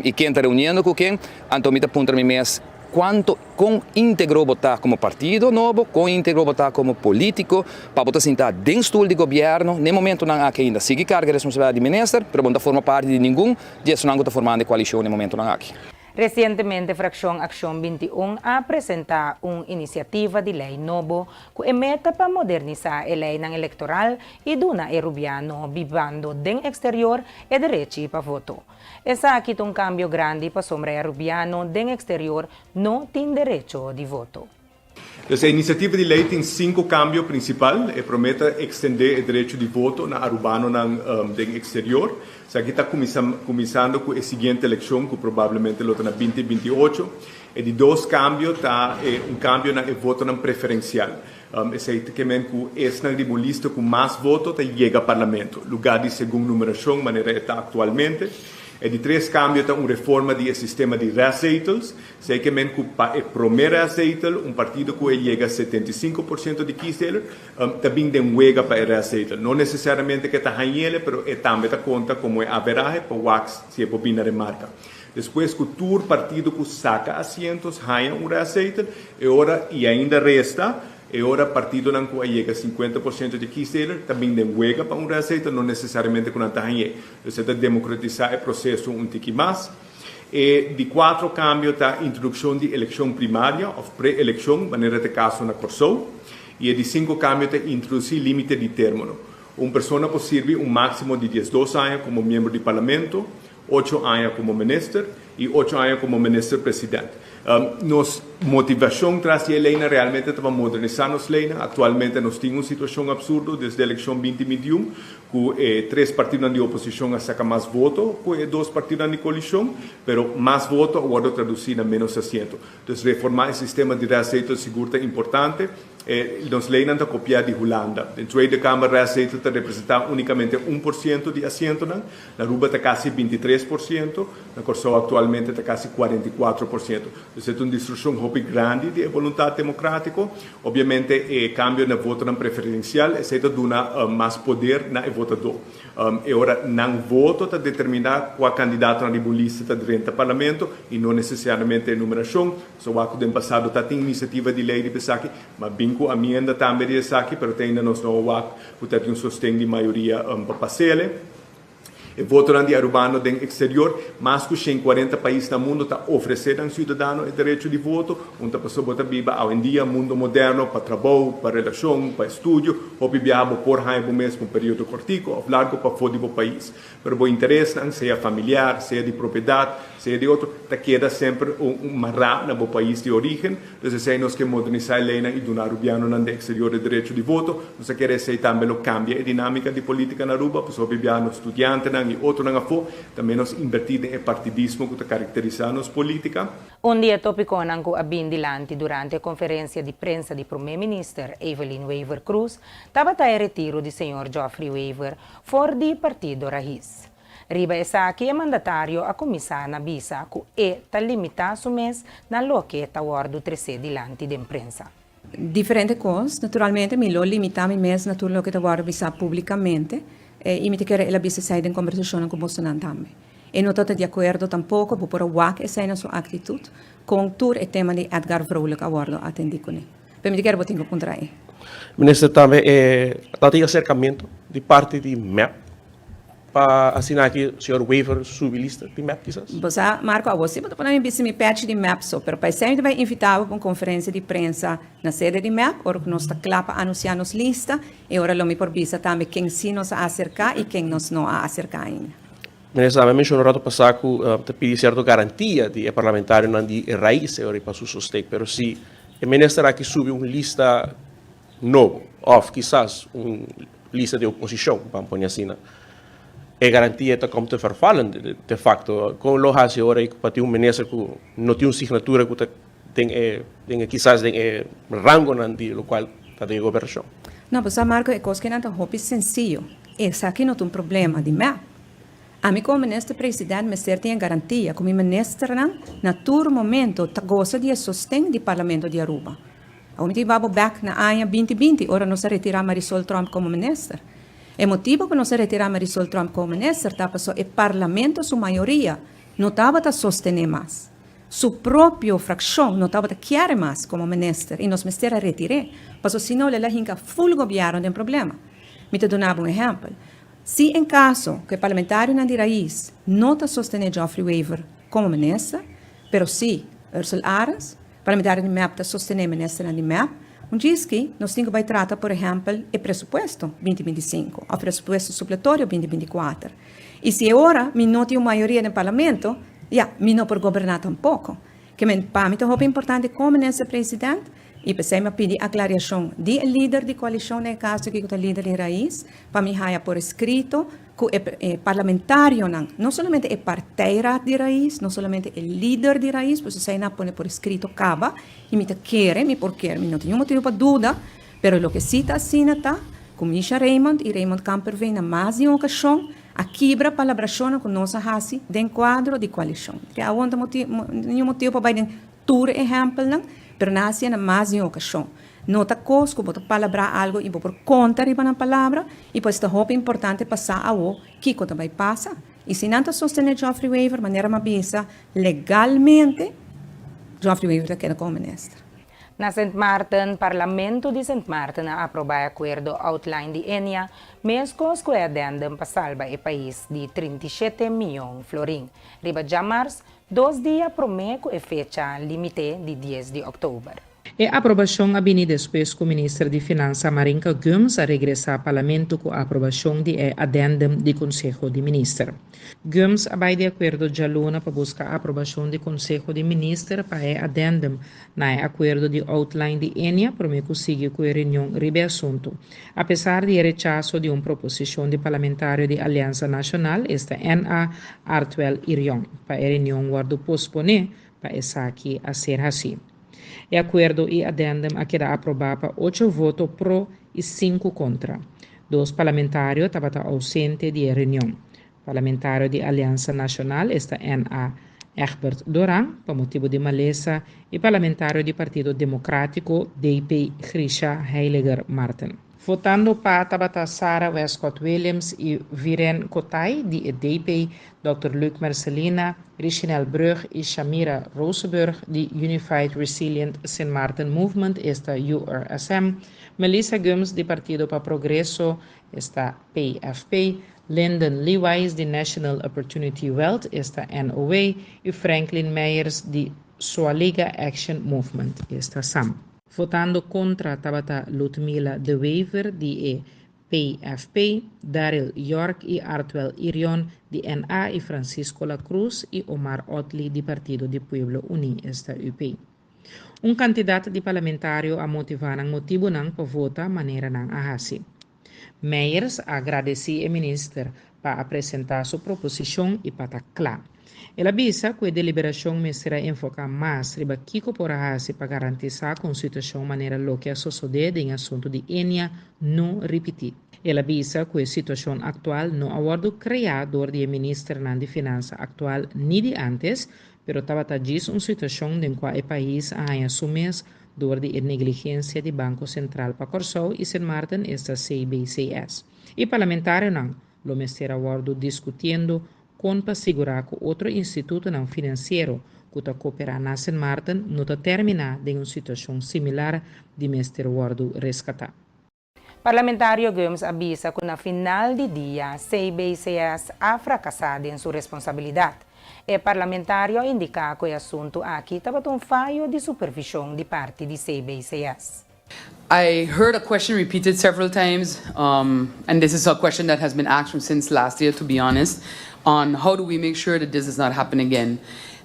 y ken ta reuniendo cu ken. Anto mi ta puntra mi mes, Cuanto, con integro bo ta como partido nobo, con integro bo ta como politico pa bo ta sinta den stoel di gobierno n'e momentonan aki ainda? Sigui carga e responsabilidad di minister, pero bo no ta forma parti di ningun di esunnan cu ta formando e coalicion n'e momentonan aki. Resientemente Frakshon Akshon 21 a presentá un inisiativa di lei nobo ku e meta pa modernisá e leinan elektoral i duna e rubiano bibando den eksterior e derechi pa voto. Esaki ta un kambio grandi pasobra e arubiano den eksterior no tin derecho di voto. Dus e iniciativa di ley tin cinco cambio principal. E prome ta extende e derecho di voto na Arubanonan den exterior. Esaki ta cuminsa cuminsando cu e siguiente eleccion cu probablemente lo ta na binti 28. E di dos cambio ta e un cambio na e votonan preferencial. Esei ta ke men ku esnan di bo lista ku mas voto ta yega Parlamento, lugá di segun numerashon manera e ta aktualmente. E di tres kambio ta un reforma di e sistema di restzetels. Esei ke men ku pa e promé restzetel, un partido ku e yega 75% di kiesdeler, ta bin den wega pa e restzetel. No nesesariamente ku e ta hañ'ele, pero e tambe ta konta komo e averahe pa wak si e por bin na remarka. Despues ku tur partido ku saka asientos haña un restzetel, e ora i ainda resta, e ora partidonan ku a yega 50% di kiesdeler ta bin den wega pa un restzetel, no nesesariamente ku nan ta hañ'é. Dus e ta demokratisá e proseso un tiki mas. E di kuatro kambio ta introdukshon di elekshon primaria òf pre-elekshon, manera ta e kaso na Kòrsou. I e di sinku kambio ta introdusí límite di término. Un persona por sirbi un máksimo di 12 aña komo miembro di parlamento, Ocho aña komo minister i ocho aña komo minister president. Nos motivashon tras di e leinan realmente ta pa modernisá nos leinan. Aktualmente nos tin un situashon absurdo desde elekshon 2021 ku e tres partidonan di oposishon a saka mas voto ku e dos partidonan di koalishon, pero mas voto a wòrdu tradusí na ménos asiento. Dus reformá e sistema di rèstzetel sigur ta importante. E nos leinan ta kopiá di Hulanda. Den Tweede Kamer rèstzetel ta representá únikamente 1% di asientonan. Na Aruba ta kasi 23%, na Kòrsou aktualmente ta kasi 44%. Dus e ta un distrukshon hopi grandi di e boluntat demokrátiko. Obviamente e kambio na votonan preferensial esei ta duna mas poder na e votadó. E ora nan voto ta determiná kua kandidatonan riba un lista ta drenta parlamento i no nesesariamente e numerashon. So wak ku den pasado ta tin inisiativa di lei riba esaki, ma bin ku amienda tambe di esaki, pero te ainda nos no a wak ku ta tin un sosten di mayoria pa pas'ele. E votonan di Arubano den exterior, mas cu 140 pais na mundo ta ofrece nan ciudadano e derecho di voto. Un ta pasobra bo ta biba awendia mundo moderno pa trabou, pa relacion, pa estudio, hopi biaha bo por haña bo mes pa un periodo cortico of largo pafó di bo pais. Pero bo interesnan, sea familiar, sea di propiedad, sea di otro, ta keda semper un mará na bo pais di origen. Dus esei nos ke modernisá e leinan i duna arubianonan den eksterior e derecho di voto. Nos a kere esei tambe lo kambia e dinámika di polítika na Aruba, pasobra bia nos studiantenan i otronan afó ta ménos inbertí den e partidismo ku ta karakterisá nos polítika. Un di e tópikonan ku a bin dilanti durante e konferensia di prensa di Promé Minister Evelyn Wever-Croes tabata e retiro di señor Geoffrey Wever for di Partido Rahiz. Riba esaki e mandatario a kuminsá na bisa ku e ta limitá su mes na loke ta wòrdu tresé dilanti den prensa. Diferente kos. Naturalmente mi lo limitá mi mes na tur loke ta wòrdu bisá públikamente i mi ta kere el a bisa esei den kombersashonnan ku bosonan tambe. E no ta ta di akuerdo tampoko, bo por a wak esei na su aktitut kon tur e tema di Edgar Vrolijk a wòrdu atendí kuné. Pero mi ta kere bo tin ku puntra e. Minister tambe e ta tin aserkamentu di parti di mep Pa asina aki señor Wever subi lista di mep kisas? Bo sa, Marco, awor si bo ta pone mi bisti mi pechi di mep so, pero pa esei mi ta bai invita bo pa un conferencia di prensa na sede di mep, ora cu nos ta cla pa anuncia nos lista, e ora lo mi por bisa tambe ken si nos a acerca y ken nos no a acerca ainda. Minister, mi a menciona un rato pasa cu ta pidi cierto garantia di e parlamentarionan di e raiz e ora pa su sosten, pero si e minister aki subi un lista nobo of kisas un lista di oposicion, ban pone asina, e garantia ta kom te vervallen de facto. Kon lo haci ora pa tin un minister cu no tin un signatura cu ta den e, den e kisas den e rangonan di locual ta den e gobernacion? No, bo sa Marco, e cos kinan ta hopi senciyo. Esaki no ta un problema di mep. Ami como minister president mester tin e garantia cu mi ministernan na tur momento ta goza di e sosten di Parlamento di Aruba. Awor mi ta hiba bo bek na aña 2020 ora nos a retira Marisol Tromp como minister. E motibo cu nos a retira Marisol Tromp como minister ta paso e parlamento su mayoria no tabata sostene mas. Su propio fraccion no tabata kier mas como minister y nos mester a retire paso si no lo el a hinca full gobierno den problema. Mi ta duna bo un ehempel. Si en caso cu e parlamentarionan di Raiz no ta sostene Geoffrey Wever como minister, pero si Ursell Arends, Parlamentario di mep ta sostené ministernan di mep. Un djiski nos tin ku bai trata por ehèmpel e presupuesto 2025 òf presupuesto supletorio 2024. I si e ora mi no tin un mayoria den parlamento, ya, mi no por goberná tampoko. Ke men pa mi ta hopi importante komo minister president. I p'esei mi a pidi aklariashon di e lider di koalishon den e kaso aki ku ta lider di Raiz pa mi haya por eskrito ku e parlamentarionan, no solamente e partijraad di Raiz, no solamente e lider di Raiz, pues esei nan a pone por eskrito kaba i mi ta kere, mi por kere, mi no tin niun motibu pa duda, pero loke si ta asina ta ku Misha Raymond i Raymond Kamperveen na mas di un okashon a kibra palabrashonnan ku nos a hasi den kuadro di koalishon. Ke awor no ta niun motibu pa bai den Tur ehèmpelnan, pero nan hasié na mas di un okashon. No ta kos ku bo ta palabrá algu i bo por konta riba nan palabra, i pues ta hopi importante pa sa awo kiko ta bai pasa. I si nan ta sostené Geoffrey Wever, manera mi a bisa, legalmente Geoffrey Wever ta keda komo minister. Na Sint Maarten, Parlamento di Sint Maarten a aprobá e akuerdo Outline di Ennia, meskos ku e addendum pa salba e pais di 37 mion florin. Riba djamars, Dos dia promé ku e fecha límite di dies di òktober. E aprobashon a bini despues ku minister di Finansa Marinka Gumbs a regresá Parlamento ku aprobashon di e addendum di Konseho di Minister. Gumbs a bai di akuerdo djaluna pa buska aprobashon di Konseho di Minister pa e addendum na e akuerdo di outline di Ennia promé ku sigui ku e reunion riba e asuntu. Apesar di e rechaso di un proposishon di parlamentario di Aliansa Nashonal, esta NA, Artwell Irion, pa e reunion wòrdu posponé pa esaki a ser hasí. E akuerdo i addendum a keda aprobá pa ocho voto pro i sinku kontra. Dos parlamentario tabata ousente di e reunion. Parlamentario di Aliansa Nashonal, esta NA, Egbert Doran, pa motibu di malesa, i parlamentario di Partido Demokrátiko, DP, Grisha Heyliger Marten. Votando pa tabata Sarah Wescot Williams i Viren Kotai di e DP, Dòkter Luc Mercelina, Richinel Brug i Shamira Rosenburg di Unified Resilient Sint Maarten Movement, esta URSM, Melissa Gumbs di Partido pa Progreso, esta PFP, Lyndon Lewis di National Opportunity Wealth, esta NOW, i Franklin Meyers di Soualiga Action Movement, esta sam. Votando kontra tabata Ludmila de Wever di e PFP, Daryl York i Artwell Irion di NA i Francisco La Cruz i Omar Otley di Partido di Pueblo Uní, esta UP. Un kantidat di parlamentario a motivá nan motibunan pa vota manera nan a hasi. Meyers a gradesí e minister pa a presentá su proposishon i pa ta kla. El a bisa ku e deliberashon mester a enfoká mas riba kiko por a hasi pa garantisá ku un situashon manera loke a sosodé den e asuntu di Ennia no ripití. El a bisa ku e situashon aktual no a wòrdu kreá dor di e ministernan di finansa aktual ni di ántes, pero tabata djis un situashon den kua e pais a haña su mes dor di e negligensia di Banko Sentral pa Kòrsou i Sint Maarten esta CBCS. E parlamentarionan lo mester a wòrdu diskutiendo kon pa sigurá ku otro institutonan finansiero ku ta koperá na Sint Maarten no ta terminá den un situashon similar di mester wòrdu reskatá. Parlamentario Gumbs a bisa ku na final di dia CBCS a frakasá den su responsabilidat. E parlamentario a indiká ku e asuntu aki tabata un fayo di supervishon di parti di CBCS. I heard a question repeated several times, um, and this is a question that has been asked from since last year, to be honest, on how do we make sure that this does not happen again.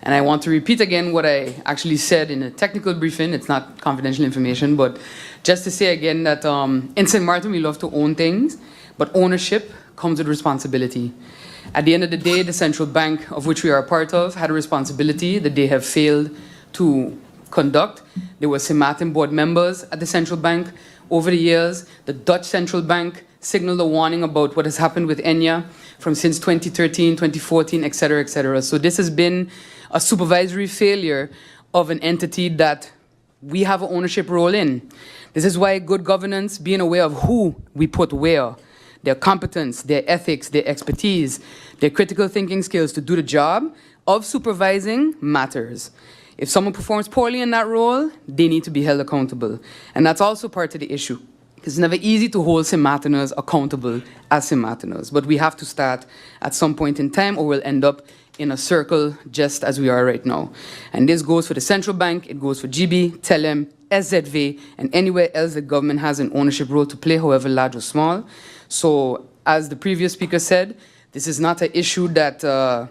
And I want to repeat again what I actually said in a technical briefing. It's not confidential information, but just to say again that um, in St. Martin we love to own things, but ownership comes with responsibility. At the end of the day, the central bank of which we are a part of had a responsibility that they have failed to conduct. There were St. Martin board members at the central bank over the years. The Dutch central bank signaled a warning about what has happened with Ennia from since 2013, 2014, et cetera, et cetera. So this has been a supervisory failure of an entity that we have an ownership role in. This is why good governance, being aware of who we put where, their competence, their ethics, their expertise, their critical thinking skills to do the job of supervising matters. If someone performs poorly in that role, they need to be held accountable. And that's also part of the issue. It's never easy to hold St. Martiners accountable as St. Martiners, but we have to start at some point in time or we'll end up in a circle just as we are right now. And this goes for the central bank, it goes for GB, Telem, SZV, and anywhere else the government has an ownership role to play, however large or small. So, as the previous speaker said, this is not an issue that uh,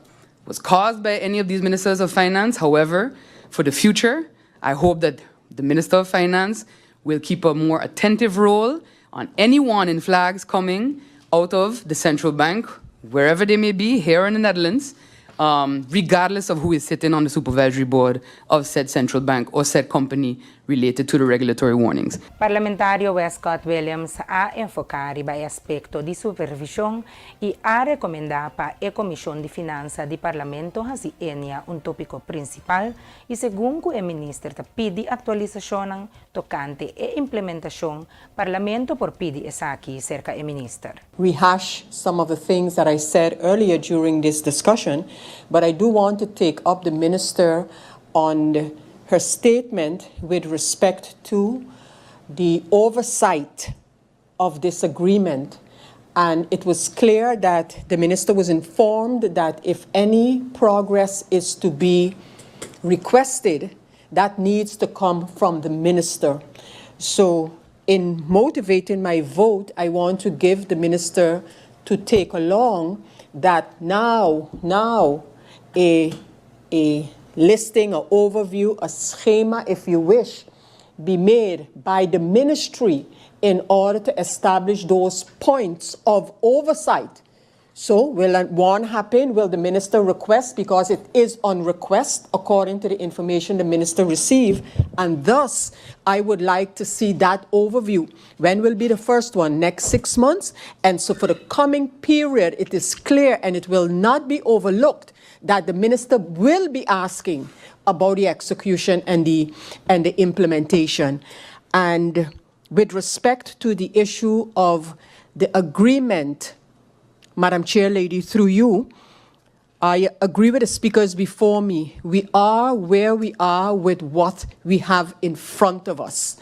was caused by any of these ministers of finance. However, for the future, I hope that The Minister of Finance will keep a more attentive role on any warning flags coming out of the central bank, wherever they may be, here in the Netherlands, regardless of who is sitting on the supervisory board of said central bank or said company related to the regulatory warnings. Parlamentario Wescott Williams a enfoká riba e aspekto di supervishon i a rekomendá pa e Komishon di Finansa di Parlamento hasi Ennia un tópiko prinsipal i segun ku e minister ta pidi aktualisashonnan tokante e implementashon, Parlamento por pidi esaki serka e minister. Rehash some of the things that I said earlier during this discussion, but I do want to take up the minister on her statement with respect to the oversight of this agreement. And it was clear that the minister was informed that if any progress is to be requested, that needs to come from the minister. So in motivating my vote, I want to give the minister to take along that now a listing, an overview, a schema, if you wish, be made by the ministry in order to establish those points of oversight. So will one happen? Will the minister request? Because it is on request according to the information the minister received. And thus, I would like to see that overview. When will be the first one? Next 6 months? And so for the coming period, it is clear and it will not be overlooked that the minister will be asking about the execution and the implementation. And with respect to the issue of the agreement, Madam Chair Lady, through you, I agree with the speakers before me. We are where we are with what we have in front of us.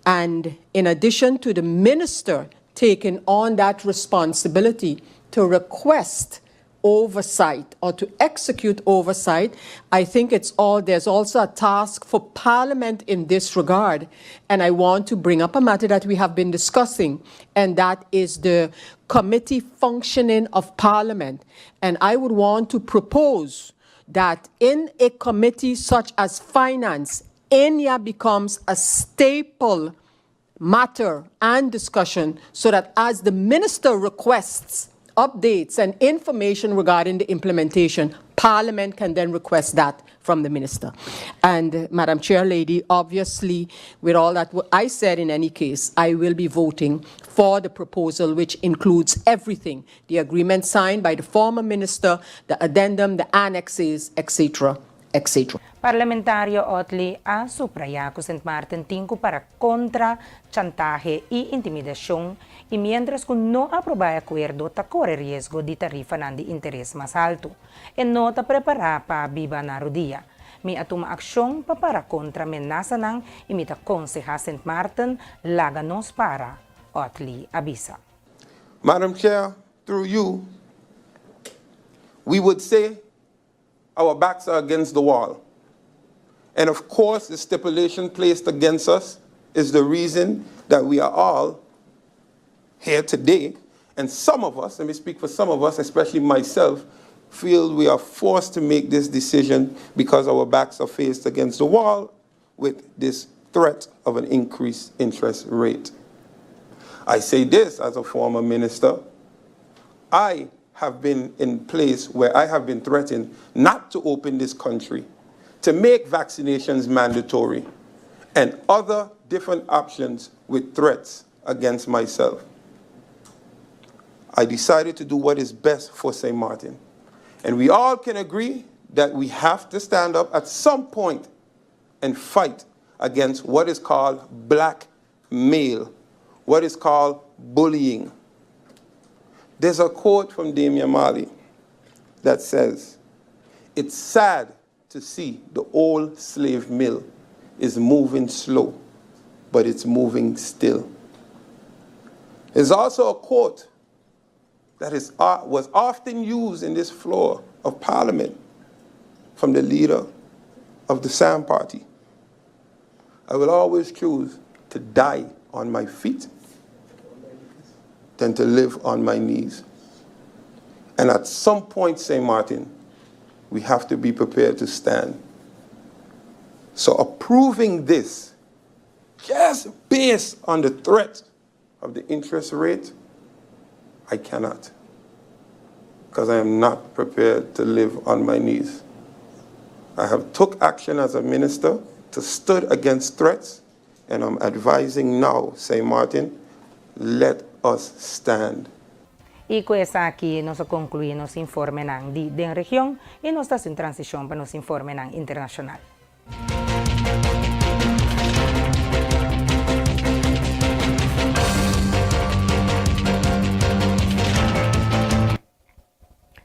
And in addition to the minister taking on that responsibility to request oversight or to execute oversight, I think there's also a task for Parliament in this regard. And I want to bring up a matter that we have been discussing, and that is the committee functioning of Parliament. And I would want to propose that in a committee such as finance, ENNIA becomes a staple matter and discussion so that as the minister requests updates and information regarding the implementation, Parliament can then request that from the minister. And Madam Chair Lady, obviously, with all that I said in any case, I will be voting for the proposal, which includes everything: the agreement signed by the former minister, the addendum, the annexes, etc., etc. Parlamentario Otley a subrayá ku Sint Maarten tin ku para kontra chantahe i intimidashon i mientras ku no aprobá e akuerdo ta kore riesgo di tarifa di interes mas haltu. E no ta prepará pa biba na rudia. Mi a tuma akshon pa para kontra menasanan i mi ta konsehá Sint Maarten laga nos para. Otley a bisa. Madam Chair, through you, we would say our backs are against the wall. And of course, the stipulation placed against us is the reason that we are all here today. And some of us, let me speak for some of us, especially myself, feel we are forced to make this decision because our backs are faced against the wall with this threat of an increased interest rate. I say this as a former minister. I have been in place where I have been threatened not to open this country, to make vaccinations mandatory, and other different options with threats against myself. I decided to do what is best for St. Martin. And we all can agree that we have to stand up at some point and fight against what is called blackmail, what is called bullying. There's a quote from Damian Marley that says, "It's sad to see the old slave mill is moving slow, but it's moving still." There's also a quote that was often used in this floor of Parliament from the leader of the SAM Party: "I will always choose to die on my feet than to live on my knees." And at some point, St. Martin, we have to be prepared to stand. So approving this Just based on the threat of the interest rate, I cannot. Because I am not prepared to live on my knees. I have took action as a minister to stood against threats, and I'm advising now, St. Martin, let us stand. I ku esaki nos a konkluí nos informenan di den region i nos ta hasi un transishon pa nos informenan internashonal.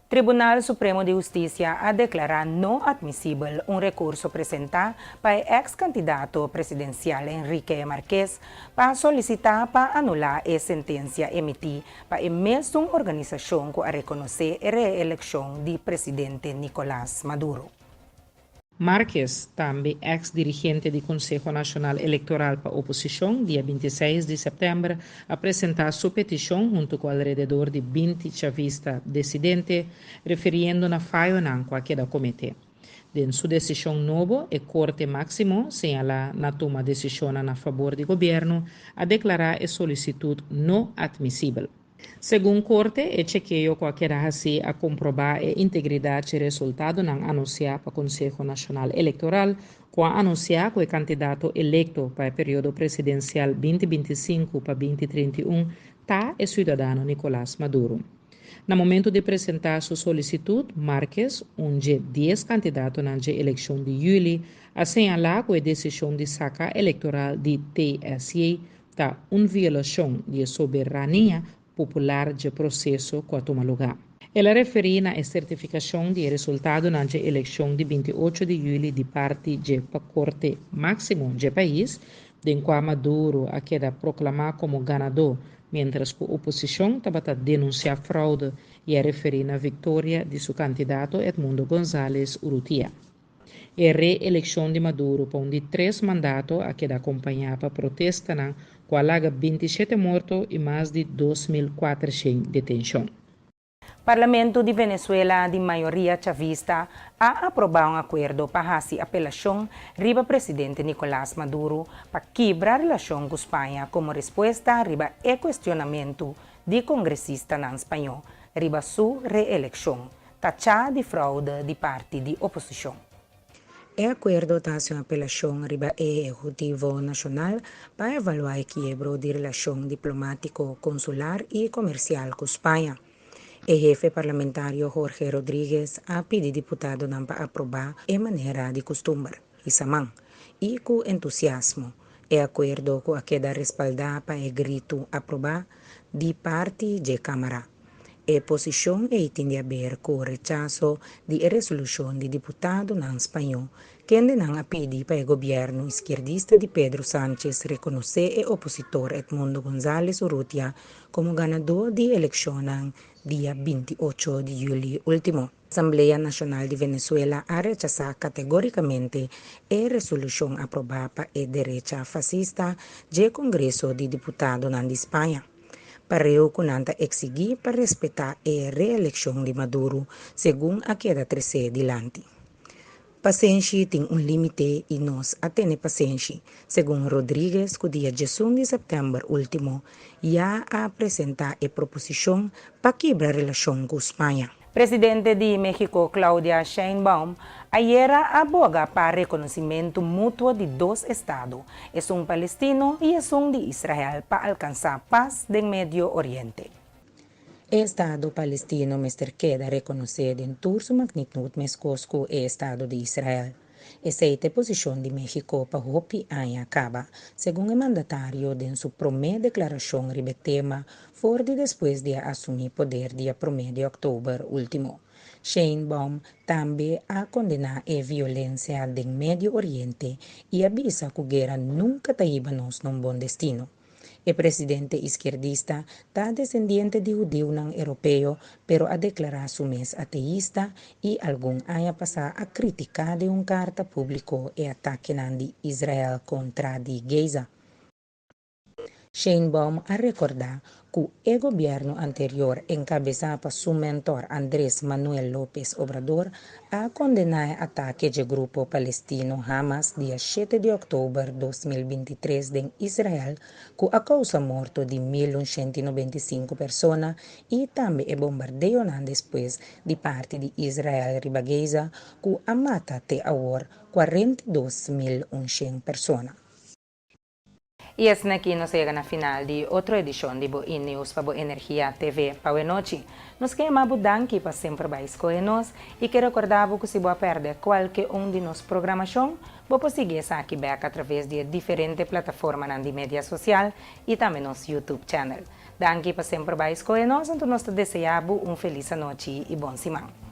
Tribunal Supremo di Hustisia a deklará no atmisibel un rekurso presentá pa e eks kandidato presidensial Enrique Marquez pa solisitá pa anulá e sentensia emití pa e mesun organisashon ku a rekonosé e reelekshon di presidente Nicolas Maduro. Marquez, tambe eks dirigente di Konseho Nashonal Elektoral pa oposishon, dia 26 di sèptèmber a presentá su petishon huntu ku alrededor di 20 chavista desidente, refiriendo na fayonan ku a keda kometé. Den su desishon nobo, e Korte Máksimo, señalá na tuma desishonnan na fabor di gobièrnu, a deklará e solisitut no atmisibel. Segun Korte, e chekeo ku a keda hasí a komprobá e integridat dje resultadonan anunsiá pa Konseho Nashonal Elektoral, ku a anunsiá ku e kandidato elekto pa e periodo presidensial 2025 pa 2031 ta e siudadano Nicolas Maduro. Na momento di presentá su solisitut, Márquez, un dje dies kandidatonan dje elekshon di yüli, a señalá ku e desishon di saka elektoral di TSJ Ta un violashon di e soberania popular dje proseso ku a tuma lugá. El a referí na e sertifikashon di e resultadonan dje elekshon di 28 di yüli di parti dje Korte Máksimo dje pais, den kua Maduro a keda proklamá komo ganadó, miéntras ku oposishon tabata denunsiá froude i a referí na viktoria di su kandidato Edmundo González Urrutia. E re-elekshon di Maduro pa un di tres mandato a keda akompañá pa protestanan ku a laga 27 morto i mas di 2400 detenshon. Parlamento di Venezuela di mayoria chavista a aprobá un akuerdo pa hasi apelashon riba presidente Nicolás Maduro pa kibra relashon ku Spaña komo respuesta riba e kuestionamentu di kongresistanan spañó riba su reelekshon tachá di froude di parti di oposishon. E akuerdo ta hasi un apelashon riba e Ehekutivo Nashonal pa evaluá e kiebro di relashon diplomátiko, konsular i komersial ku Spaña. E hefe parlamentario Jorge Rodríguez a pidi diputadonan pa aprobá e manera di kustumber, hisa man, i ku entusiasmo, e akuerdo ku a keda respaldá pa e gritu aprobá di parti dje Kámara. E posishon ei tin di aber ku rechaso di e resolushon di diputadonan spañó, kendenan a pidi pa e gobièrnu iskierdista di Pedro Sánchez rekonosé e opositor Edmundo González Urrutia komo ganadó di elekshonnan dia 28 di yüli último. Asamblea Nashonal di Venezuela a rechasá kategórikamente e resolushon aprobá pa e derecha fasista dje Kongreso di Diputadonan di Spaña. Pareu ku nan ta eksigí pa respetá e reelekshon di Maduro, segun a keda tresé dilanti. Pasenshi tin un límite i nos a tene pasenshi, segun Rodriguez ku dia 11 di sèptèmber último ya a presentá e proposishon pa kibra relashon ku Spaña. Presidente di Mexico Claudia Sheinbaum ayera a boga pa reconocimento mutuo di dos estado, esun palestino y esun di Israel pa alcansa paz den Medio Oriente. E estado palestino mester keda rekonosé den tur su magnitut meskos ku e estado di Israel. Esei ta e posishon di México pa hopi aña kaba, segun e mandatario den su promé deklarashon riba e tema for di despues di a asumí poder dia promé di òktober último. Sheinbaum tambe a kondená e violensia den Medio Oriente i a bisa ku guera nunka ta hiba nos na un bon destino. E presidente iskierdista ta desendiente di hudiunan europeo pero a deklará su mes ateista i algun aña pasá a kritiká den un karta públiko e atakenan di Israel kontra di Gaza. Sheinbaum a rekordá ku e gobièrnu anterior enkabesá pa su mentor Andrés Manuel López Obrador a kondená e atake dje grupo palestino Hamas dia shete di òktober 2023 den Israel ku a kousa morto di 1195 persona i tambe e bombardeonan despues di parti di Israel riba Gaza ku a mata te awor 42.100 persona. I asin'aki nos a yega na final di otro edishon di bo E-News pa bo Energia TV pa awe nochi. Nos ke yama bo danki pa semper bai skohe nos i ke rekorda bo ku si bo a pèrdè kualke un di nos programashon, bo por sigui esaki bèk atraves di e diferente plataformanan di media sosial i tambe nos YouTube channel. Danki pa semper bai skohe nos, anto nos ta deseá bo un felis anochi i bon siman.